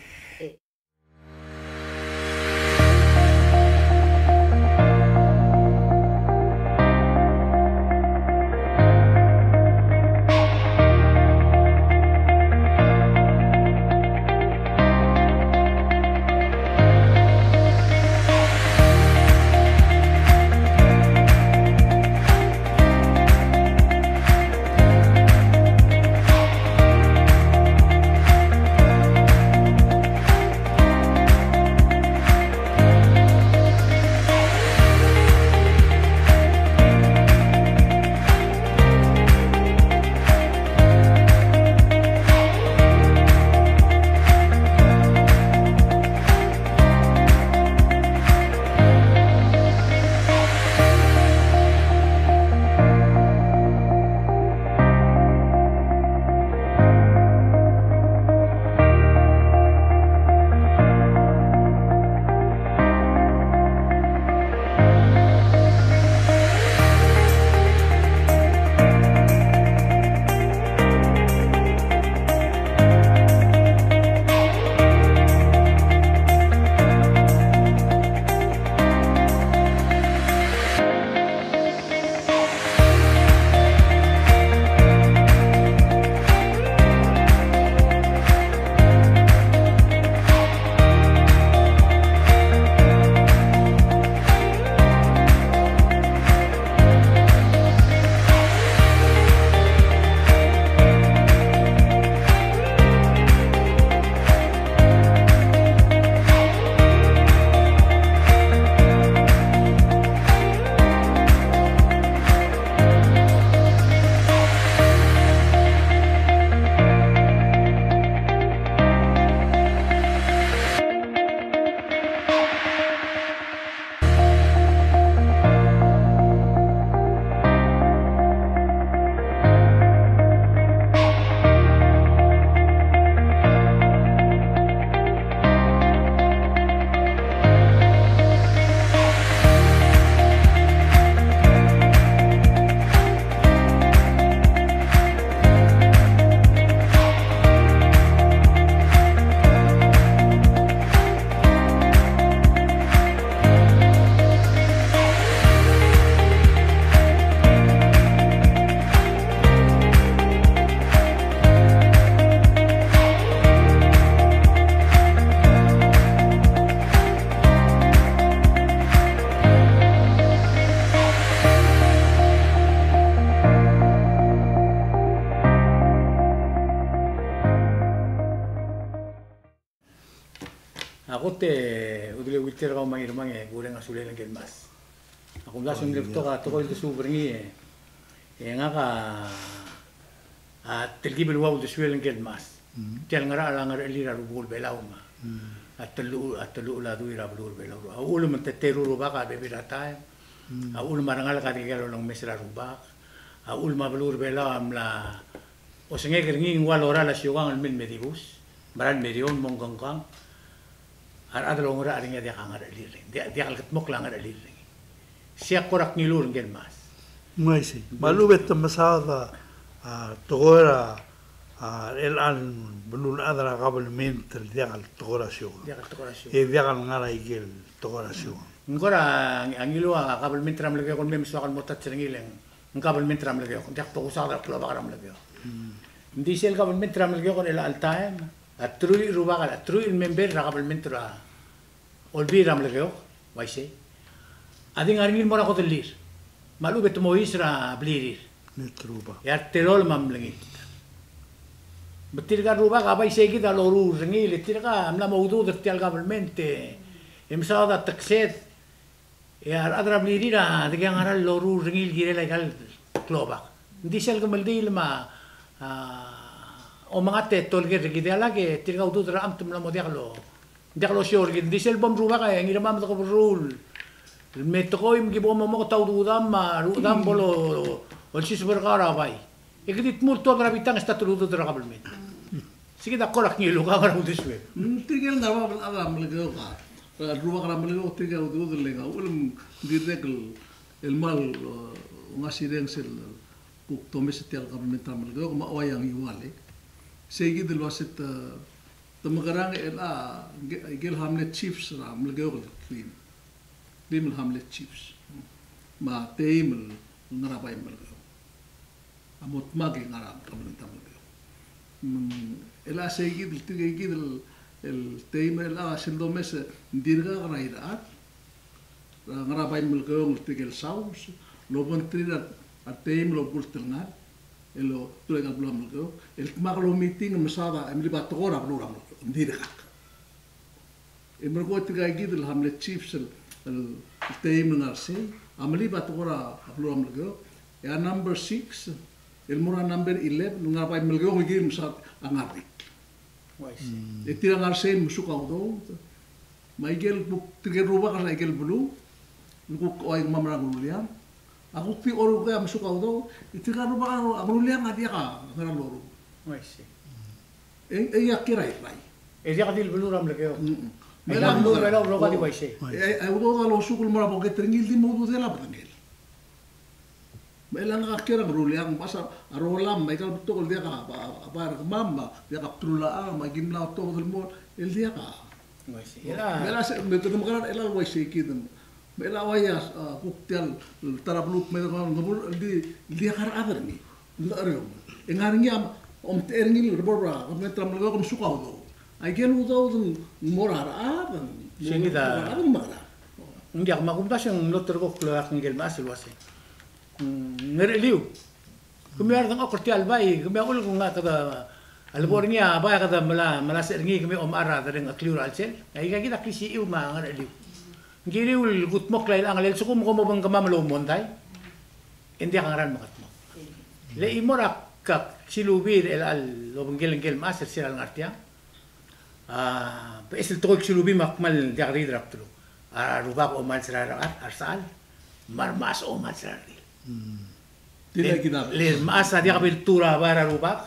Te, Udeleuilt er kau me a Ngirmang e, kureng a sulel ngike el mechas. A kumdasu e ng betok a tekoi el desuub er ngii e, e ngak a, a telkib el ua uldesuel ngike el mechas. Mm. Tia el ngerachel a ngerechelir a rubekul Belau me a, mm, a telluchel, a telluchel a dui er a beluu er a Belau. A uchul me te, te rubak a bebil er a taem. Mm. A uchul me a rengalek a dikea lolengmes er a rubak. A uchul me a beluu er a Belau a mla osengek er ngii ng ua lorael a siukang el mei el me dibus, merael me dion mo ngkengkang. A rechad el oungerachel er ngii a diak a ngerechelir er ngii, diak, diak el kedmokl a ngerechelir er ngii. Sei a kora kngiluu er ngike el mechas. Ng uaisei. Me a lechub e te mesaod a, a, tekoi er a, a, er chelecha el beluulechad er a kabelment el diak el tekoi er a siukang. Diak el tekoi er a siukang. E diak el ngar er a ikel tekoi er a siukang. Ng kora, a, ngiluu a kabelment er a Melekeok el mei me soak el mo touch er ngii le ng kabelment er a Melekeok, ng diak bo kusaod er a klobak er a Melekeok. Mm. Ng di sel kabelment er a Melekeok er chelecha el taem, a teruich el rubak, a teruich el member er a kabelment er a Olbiil er a Melekeok, uaisei, a di ngar er ngii el mo er a kodellir. Me a lechub e te mo ois er a blirir. Net rubak. E a retelolem a mlengilt. Me tirka el rubak a bai sei kid a loruul er ngii, le tirka a mla mo udoud er tia el kabelment e, e mesaod a teksed. E a rechad er a blirir a dikea ngera el loruul er ngii el kirel aika el klobak. Ng di sel kemeldiil me a, a, omengat e tolekoi er kid e a lak e tirka a udoud er a chemt a mla mo diak lo, diak losiou er kid. Ng di sel bo mrubak e Ngirmang me de keberruul el me tekoi me ki bo momoket a ududam me a rudam bo lo, olsiseb er kau er a bai. E ke di dmu el tuobed er a bitang e start el udoud er a kabelment. Sei kid a kora kngiluu, kora uldesuem. Mm, tirke el ngar er a bab el chad er a Melekeok a, a rubak er a Melekeok, tirke a udoud el ngar, uchul me ng dirrek el, el kmal, e, ngasireng sel kuk domes er tia el kabelment er a Melekeok, me a uai a Ngiwal e. Sei kid el uase te, te mekerang e chelecha, nge-, ngikel hamlet chiefs er a Melekeok el klim. Klim el hamlet chiefs. Me a teim el ngar er a bai Melekeok. A mo dmak e ngar er a kabelment er a Melekeok. Me ng chelecha sei kid el tirke kid el, el teim er chelecha sel domes e ng dirkak er a irechar. Er a ngar er a bai Melekeok el tirke el saus, el obengterir a, a teim el obult el ngar, el oltuil aika el beluu er a Melekeok, el dmak el omiting el mesaod a, e melib a tekoi er a beluu er a Melekeok, ng dirkak. E merekong e tirka kid el hamlet chiefs el, el, el teim el ngar er sei a melib a tekoi er a beluu er a Melekeok. E a number six el mo er a number eleven el ngar er a bai Melekeok el kirel el mesaod a Ngardik. Uaisei. Mm. E tir a ngar er sei el mesuk a udoud. Me aikel kuk tirke el rubak er aikel beluu el kuk uai kemam er a Ngeruleang. A kuk di orukei a mesuk a udoud, e tirka el rubak er a Ngeruleang a diak a ngera el loruul. Uaisei. E, e a kiei er a Irrai. E diak di el beluu er a Melekeok. Mm-mm. Me a beluu er a Belau el rokui a di uaisei. E, e a udoud a losuk el mo er a boket er ngii el di mo ududel a bedengel. Me chelechang a kiei er a Ngeruleang, me a sa, a rolam, me aika el betok el diak a, a, a bai er kemam, me a diak a bdelulachang, me aki mla otobed el mo, el diak a. Uaisei. Me a se, me te mekerang er chelecha el uaisei kid. Me a uai a, a, kuk tia el ta er a beluu me de ngebul, el di, el diak a rechad er ngii. Ng, e ngar er ngii a, omtechei er ngii el rubak er a, kabelment er a Melekeok el mesuk a udoud. Aikel udoud ng mo er a rechad, ng mo er a rechad, ng mekerang. Ng diak, me a kumdasu e ng loterekokl a ngike el mechas el uase, mm, Ngercheliu. Kemiu a redengchokl er tia el bai, kemiu a uchul me ng kede, a lebo er ngii a bai e kede mela, melasech er ngii, kemiu a omechar a dereng a kliu er a chelsel. Aika kid a klisichiu me a Ngercheliu. Ng kiriu el kudmokl a ilechang, le lsekum kom obengkemam el oumondai, e ng diak a ngera el mekedmokl. Le chimo er a ka, Ksilubii er chelecha el obengkel ngike el mechas er sel lengar tiang. A, beches el tekoi el Ksilubii me ak kmal diak riid er a bdeluk. A rubak a omals er a rechad, a resechal, me a remechas a omals er a redil. Mm. Le, le remechas a diak bo el tuu er a bai er a rubak,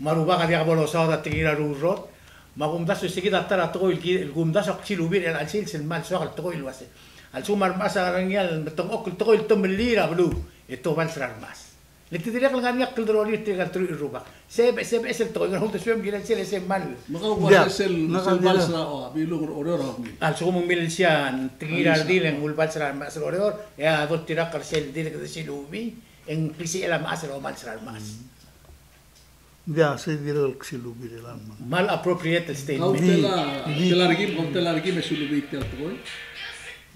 me a rubak a diak bo losaod a tekingir a rurrot, me a kumdasu e sei kid a ta er a tekoi el ki, el kumdasu a Ksilubii er chelecha el sils el kmal soak el tekoi el uase, a lsekum a remechas a ngar er ngii a medengchokl el tekoi el temellii er a beluu, e te obals er a remechas. Le te dirrek el ngar er ngii a klderolir tirka el teruich el rubak. Se be, se beches el tekoi, ng uldesuem el kirel sel, sel kmal. Me kau a uase sel, sel bals er a, o, a Bilung er Oreor a ungil. A lsekum ng milsa a tekingir a redil e ng ulebals er a remechas er Oreor, e a doltirakl er sel dirk de Ksilubii, e ng klisichel a mechas el omals er a remechas. Ng diak, sei dirrek el Ksilubii er chelechang. Kmal appropriate el statement. Kau tela, tela er kim, kau tela er kim e Ksilubii tia el tekoi.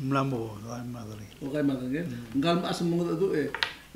Mla mo, kai me a derengel. O, kai me a derengel. Ngka el mechas a mengedecheduch e,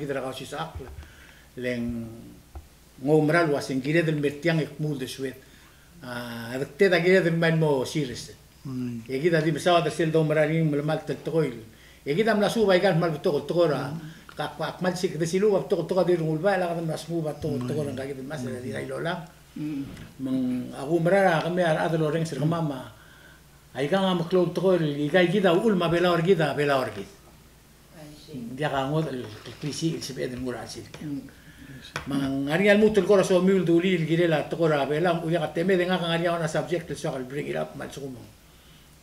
kid er a Kausisechakl. Le ng oumera el uase ng kired el mer tiang e kmo uldesued. A, a dekted a kired el mei el mo serious. E kid a di mesaod er sel doumera er ngii el melemalt el tekoi. E kid a mla suub a ikal kmal betok el tekoi er a, ka, ka, kmal sik, kede siluub a betok el tekoi a di rengulbai, e a kede mla suub a betok el tekoi er ngka kid el mas er a di er a Ilolang. Me ng, a kumerang er a kemiu a rechad el orrenges er kemam a, a ikang a meklou el tekoi el, ika kid a uchul me a Belau er kid a Belau er kid. Ng diak a ngodech el, el klisiich el sebeched el nguu er a chelsel. Me ng ngar er ngii a lmuut el kora somiu el dulii el kirel a tekoi er a Belau, ng diak a temed e ngak a ngar er ngii a one a subject el soak el bring it up me a lsekum ng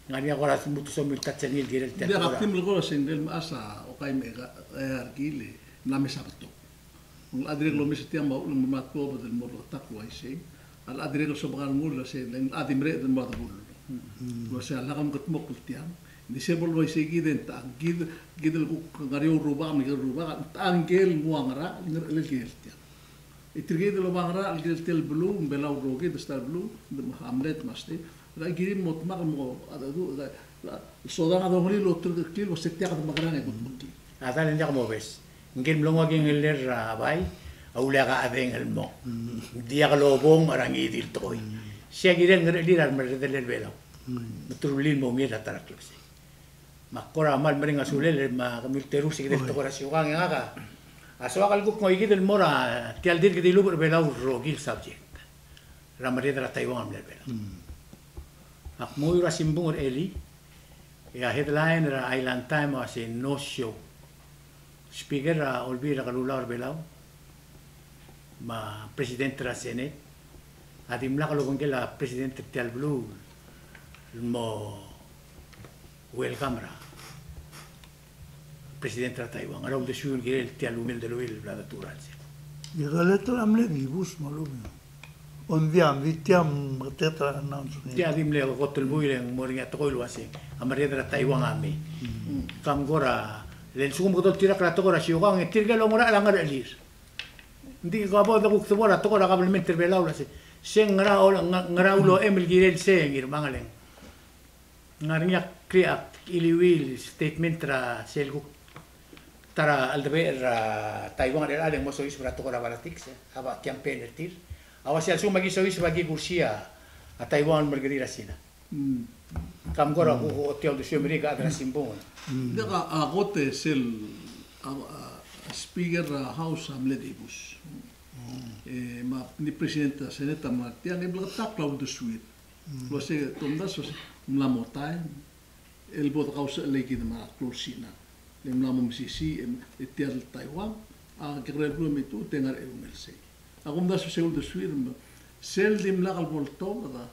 ngar er ngii a kora lmuut el somiu el touch er ngii el kirel tia el tekoi er a. Ng diak a ktim el kora sengel me a sa okai me a, e, a rekil e mla mesa betok. Ng locha dirrek el omes er tiang me a uchul me ng mla tuobed el mo bleketakl el uaisei. A locha dirrek el sobekan el nguu el uasei, le ng locha di mereched el mo er a debull. El uasei a lak el mkedmokl tiang. Ng di se bo el uaisei kid e ng techa kid, kid el kuk ngar er eou el rubak me a ikel rubak, ng techa ngike el nguu a ngerachel, ngerachel el kirel tiang. E tirke el oba ngerachel el kirel tia el beluu, ng Belau el rokir, e tia el beluu, ng di hamlet me a state. Ng kirir el mo dmak el mo, a, a, a, sodang a dongelir el oterekeklii el uasei tia kede mekerang e kudmeklii. A ta el ng diak mobes. Ngike el mlo nguu a kingellel er a bai a uleak a chedeng el mong. Ng diak lobong er a ngii di el tekoi. Sei a kirel ngerechelir a remerredel el Belau. Me te rullii el mo ungil er a ta er a klebesei. Me ak kora kmal mereng a sulel me a kemiu el terung se kid el tekoi er a siukang e ngak a, a soak el kuk ngoikid el mo er a tia el dirk dilubech er a Belau el rokir el subject er a meried er a Taiwan el mle er a Belau. Ak menguiu er a simbung er a elii, e a headline er a Island Times a uasei no show. Speaker er a Olbiil er a Kelulau er a Belau me a President er a Senate a dimlak lobengkel a President er tia el beluu el mo welcome er a President er a Taiwan, ngera uldesuiu el kirel tia el ungil deleuill el bla detuu er a chelsel. E a letter a mle dibus me a lobengkel. Ng di a, ng di tia a meketeketang er a announcement. Tia a di mle kot el buil e ng mo er ngii a tekoi el uasei a meried er a Taiwan a mei. Kam kora, le lsekum kede oltirakl er a tekoi er a siukang e tirke el oungerachel a ngerechelir. Ng di ka bo de kuk debo er a tekoi er a kabelment er a Belau el uasei, se ngera, ngera ulochem el kirel sei, e ngii er a Mangeleng. Ng ngar er ngii a kri-, a kleuiuii el statement er a sel kuk ta er a cheldebechel er a Taiwan er chelechang e ng mo soiseb er a tekoi er a politics, e a ba campaign er tir a uasei a lsekum aki soiseb aki kursii a Taiwan el merkeriil er a Sina. Kam kora kuk ochotii a uldesuem er ngii a chad er a simbung. Diak a kot e sel, a, a, speaker er a House a mle dibus. E, me a ngii President er a Senate a mla er tiang e bleketakl a uldesuir. El uasei te omdasu el uasei ng mla mo taem el bo dekausechelei kid me a klou el Sina. Le ng mla mo mesisiich e, e tia el Taiwan a kekerei el beluu e mei tuu e te ngar er a eungel sei. A kumdasu se uldesuir me sel dimlak el bo ltobed a,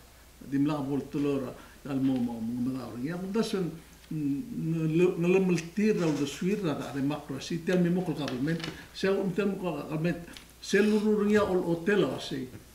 dimlak bo lteloi er a, el mo, mo, mo mengedaol er ngii. A kumdasu ng, ng, ng, ng, ng lemeltir er a uldesuir er a, a democracy, tia el mei mo klou el government, se a, tia el mo klou el government, sel lurruul er ngii a olechotel a uasei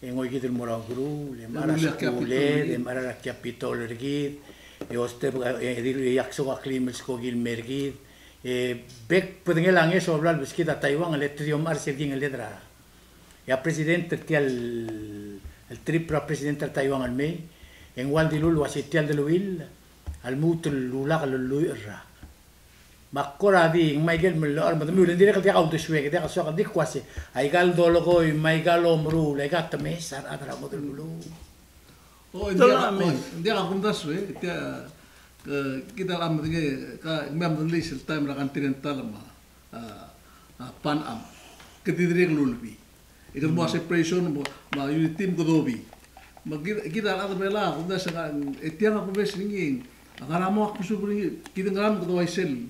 E ngoikid el mo er a ukeruul, e mechar a skuul, e mechar a capital er kid, e ousbech, e di, e iaksok a kleim el skoki el mei er kid, e bek bedengel a ngeso el bla lebeskid a Taiwan, e le te di omechar sel kingelled er a. E a president er tia el, el trip er a president er a Taiwan el mei, e ng ua el dilu el uase tia el deleuill a lmuut el ulak el lluich el rak. Me a kora di, ng Michael me locha er medemiu, le ng dirrek el diak a uldesuek, diak a soak, di kuase, aika el dolekoi, me aika el omeruul, aika te mesa a rechad er a ngodech el beluu. O, ng diak a, o, ng diak a kumdasu e, tia, e, kid a medengei, ka, ng mei a medengelii sel taem er a continental me a a, a, Pan Am. Kede dirrek el ulebii. E kede mo a separation, mo, me a unity me kede obii. Me kid, kid a rechad er a Belau, kumdasu e ng, e tiang a kumes er ngii, a ngar er a mo ak mesubed er ngii, kid a ngar er a mo kede uaisei,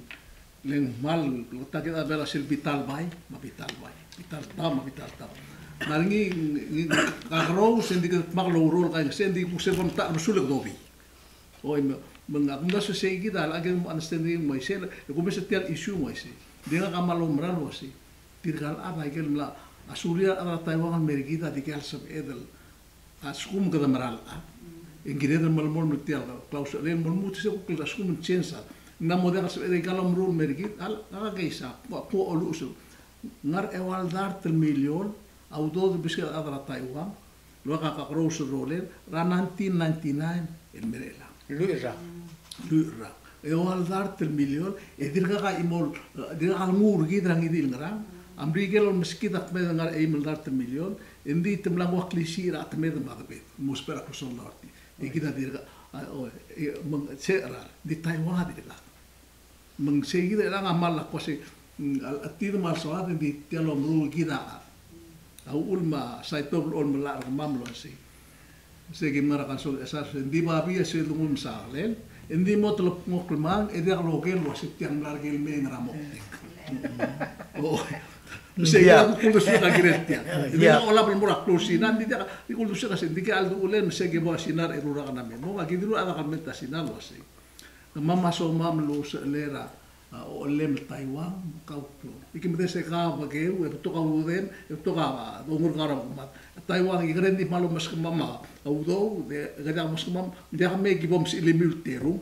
le ng kmal, lo ta kid a Belau sel bitar bai, me a bitar bai, bitar tau, me a bitar tau. Ngar er ngii, ngii, kakerous, e ng di kede dmak el oureor el kaingeseu, e ng di kuk sel bo mta, mesul e kede obii. Oi, me, me ng, a kumdasu sei kid a, a kid mo understanding mo uaisei, e kumes er tia el issue mo uaisei. Di ngak a kmal oumerang el uasei. Tirka el chad a ikel mla, a sulir a rechad er a Taiwan el mer kid a dikea el sebeched el, a lsekum kede mera el chad. E ng kired el melemolem er tia el klausel, e ng melemolem er tia el kuk a lsekum ng change a. Ng mo diak el sebeched el ikel omeruul el mer kid, a, a keis a, kuk, kuk oluches. Ngar er a eua el dart el miliol a udoud el beskid a rechad er a Taiwan, el ua kakerous el rolel, er a nineteen ninety-nine el mei er chelechang. Lluich el rak. Lluich el rak. Eua el dart el miliol, e dirkak a chimo el, dirkak a lenguu er kid er a ngii di el ngerang, a Merikel a olemeskid a kmeed el ngar er a eim el dart el miliol, e ng di te mla nguu a klisiich er a chetemed me a debed, mo ousbech er a Crusoe Authority. E kid a dirkak, a, o, e, me ng, se er a, di Taiwan a dirkak. Me ng sei kid a chelechang a kmal kmo sei, mm, a, a chetid me a lesoad e ng di tia el omeruul kid a chad. A uchul me a Saitob el olemelachel er kemam el uasei. Sei kim ngar er a council e sel, ng di babii a sel denguu el mesaklel, e ng di mo telepngokl mang, e diak loker el uasei tiang mla er ker el mei e ngera moktek. O, sei kid a kuk uldesuek a kirel tiang. E ng di olab el mo er a klou el Sina, ng di diak, di kuk uldesuek a sei, ng di kid a leduchulel, me sei kid bo a Sina er a eru el rak el mei. Me ng kid a dilu a chad a kabelment a Sina el uasei. Kemam a somam el usechelei er a, a, ochellem el Taiwan, kau klou. Ikemdes e kau a bekeu, e betok a ududem, e betok a, a, dongur kau er a kemam. Taiwan, e kede di kmal omeskemam a udoud, e kede omeskemam, ng diak me ki bo msechelemiu el terung.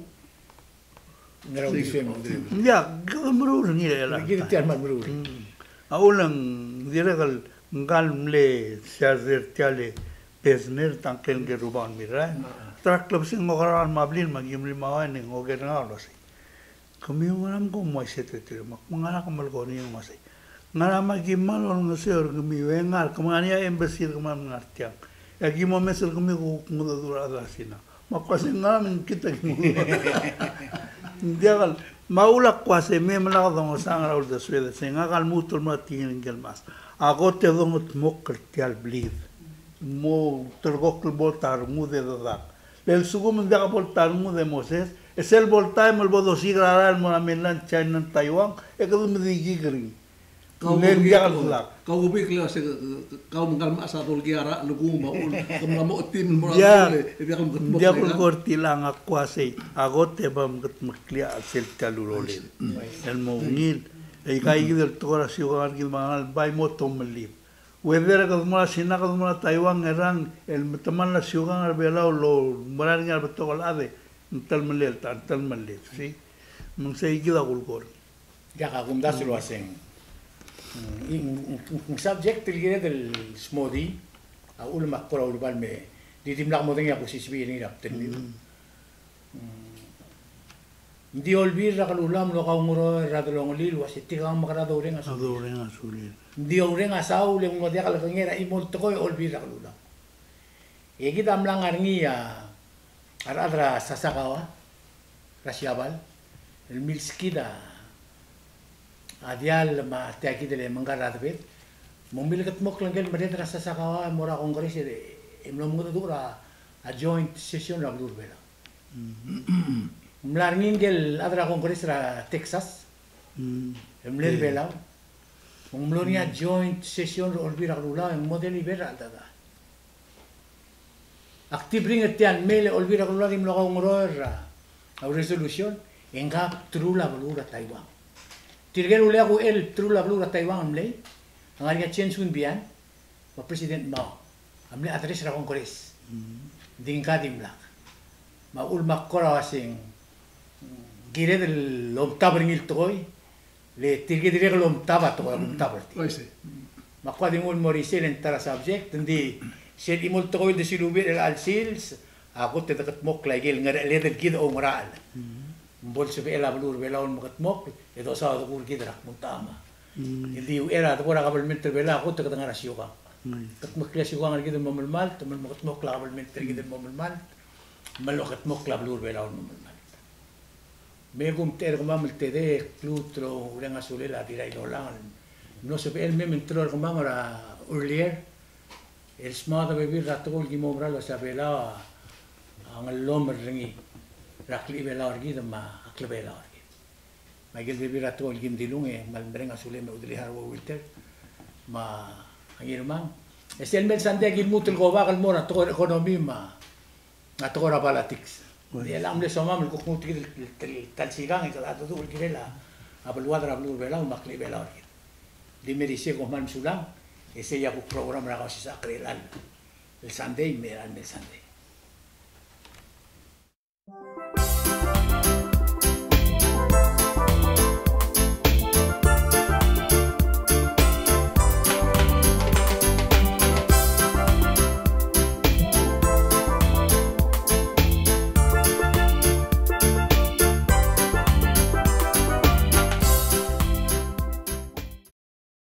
Ng diak, kede meruul er ngii er chelechang. Kede tia el kmal meruul. Mm. A uchul e ng dirrek el ngkal mle siasei er tia el Bessemer, tang el ngike el rubak el mirrael. Te er a klebesei e ng okerakl me a blil me a ki mle mauain e ng oker er ngak el uasei, kemiu ngera me kom uaisei er tir? Me ak ngera ke melekoi er ngii el uasei, ngera me aki kmal olengeseu er kemiu e ngar, ke menga er ngii a embassy er kemam el ngar tiang. E aki mo mes er kemiu e kuk mengedecheduch er a rechad er a Sina. Me ak uasei ngera me ng kid a ki mo. Ng diak el, me a uchul ak uasei me, me lak dongesang er a uldesued, sei ngak a lmuut el mo er a tekingel ngike el mechas. A kot e dongetmokl er tia el blid. Mo ulterekokl el bo el ta rengud e dedak. Le lsekum ng diak bo el ta rengud e Moses, e sel bo el taem el bo dosiik er a rael el mo er a mainland China, Taiwan, e kede medikik er ngii. Kau, le ng diak el, kau, kau uaisei, kau me ngkal mechas a dolekoi a ralekoi me a uchul, ke mla mo chetim el mo er a, diak, e diak el mkedmokl. Diak el kuk er tiang, ak uasei, a kot e bo mkedmeklii a sel tia el ulolem el mo ungil. E aika kid el tekoi er a siukang er kid me a ngalek, bai mo tomellii. Whether kede mo er a Sina, kede mo er a Taiwan, ngerang, el metemall a siukang er a Belau el oumera er ngii a rebetok el chad e ng telemellel, ta, ng telemellel, see? Me ng sei kid a kulekoi. Diak, a kumdasu el uaseng. Mm, ng, ng, ng, ng subject el kired el smodii, a uchul me ak kora ulebal me di dimlak modengei a kusisiich er ngii er a bdelmiu. Mm. Mm. Ng di Olbiil er a Kelulau a mlo kaungeroel er a delongelir el uasei tirkang me kede doureng a sulir. Doureng a sulir. Ng di oureng a saul e ng mlo diak lekengei er a chimo el tekoi a Olbiil er a Kelulau. E kid a mla ngar er ngii a, a rechad er a Sasakawa er a Siabal el milskid a diall me tia kid el mengkar er a debed. Me ng milekedmokl ngike el merreder er a Sasakawa el mo er a Congress e, e mlo mengedecheduch er a, a joint session er a beluu er a Belau. Mm. Ng mla er ngii ngike el chad er a Congress er a Texas. Mm. E mle er a Belau. Me ng mlo er ngii a joint session er a Olbiil er a Kelulau e ng mo deliver er a cheldecheduch. Ak di bring er tia el mei e Olbiil er a Kelulau a di mlo kaungeroel er a, a resolution, e ngka a bdelul a beluu er a Taiwan. Tirke el uleak uchei el bdelul a beluu er a Taiwan el mlei, a ngar er ngii a Chen Shui-bian, me a President Mao, a mle address er a Congress. Mm. Ng di ngka a dimlak. Me a uchul me ak kora uaseng, kired el omtab er ngii el tekoi, le tirke dirrek el omtab a tekoi, omtab er tir. Uaisei. Me ak kora di nguu el mo er isei le ng ta er a subject, ng di sel chimo el tekoi el desilubii er chelecha el sils, a kot e dekedmokl a ikel ngerecheled el kid a oungerachel. Mm. Ng bo lsebechel a beluu er a Belau el mekedmokl, e dosaod a kuk er kid er a kmo ng techa ma. Mm. Ng di uchei er a debo er a kabelment er a Belau, a kot e kede ngar er a siukang. Mm. Kedmeklii a siukang er kid el mo melemalt, me lemekedmokl a kabelment er kid el mo melemalt, me lokedmokl a beluu er a Belau el mo melemalt. Me kumtechei er kemam el tedei e kluut el oureng a sulel a Dirrailolang el mlo sebechel el mei me ng teloi er kemam er a earlier el smodii a bebil er a tekoi el ki mo merael el uasei a Belau a ngellomer er ngii er a klechibelau er kid me a klebelau er kid. Me aikel bebil er a tekoi el kim dilung e kmal mereng a sulem e Udelei Harwo Wilter me a Ngirmang. E sel mei el Sunday a ki lmuut el go back el mo er a tekoi er a economy me a a tekoi er a politics. Oi. Ng di el mle somam el kuk nguu tia el, el, el ta el sikang e kede dedu el kirel a beluad er a beluu er a Belau me a klechibelau er kid. Di me di sei e kom kmal mesulang, e sei a kuk program er a Kausisechakl er chelecha el Sunday me a mle Sunday.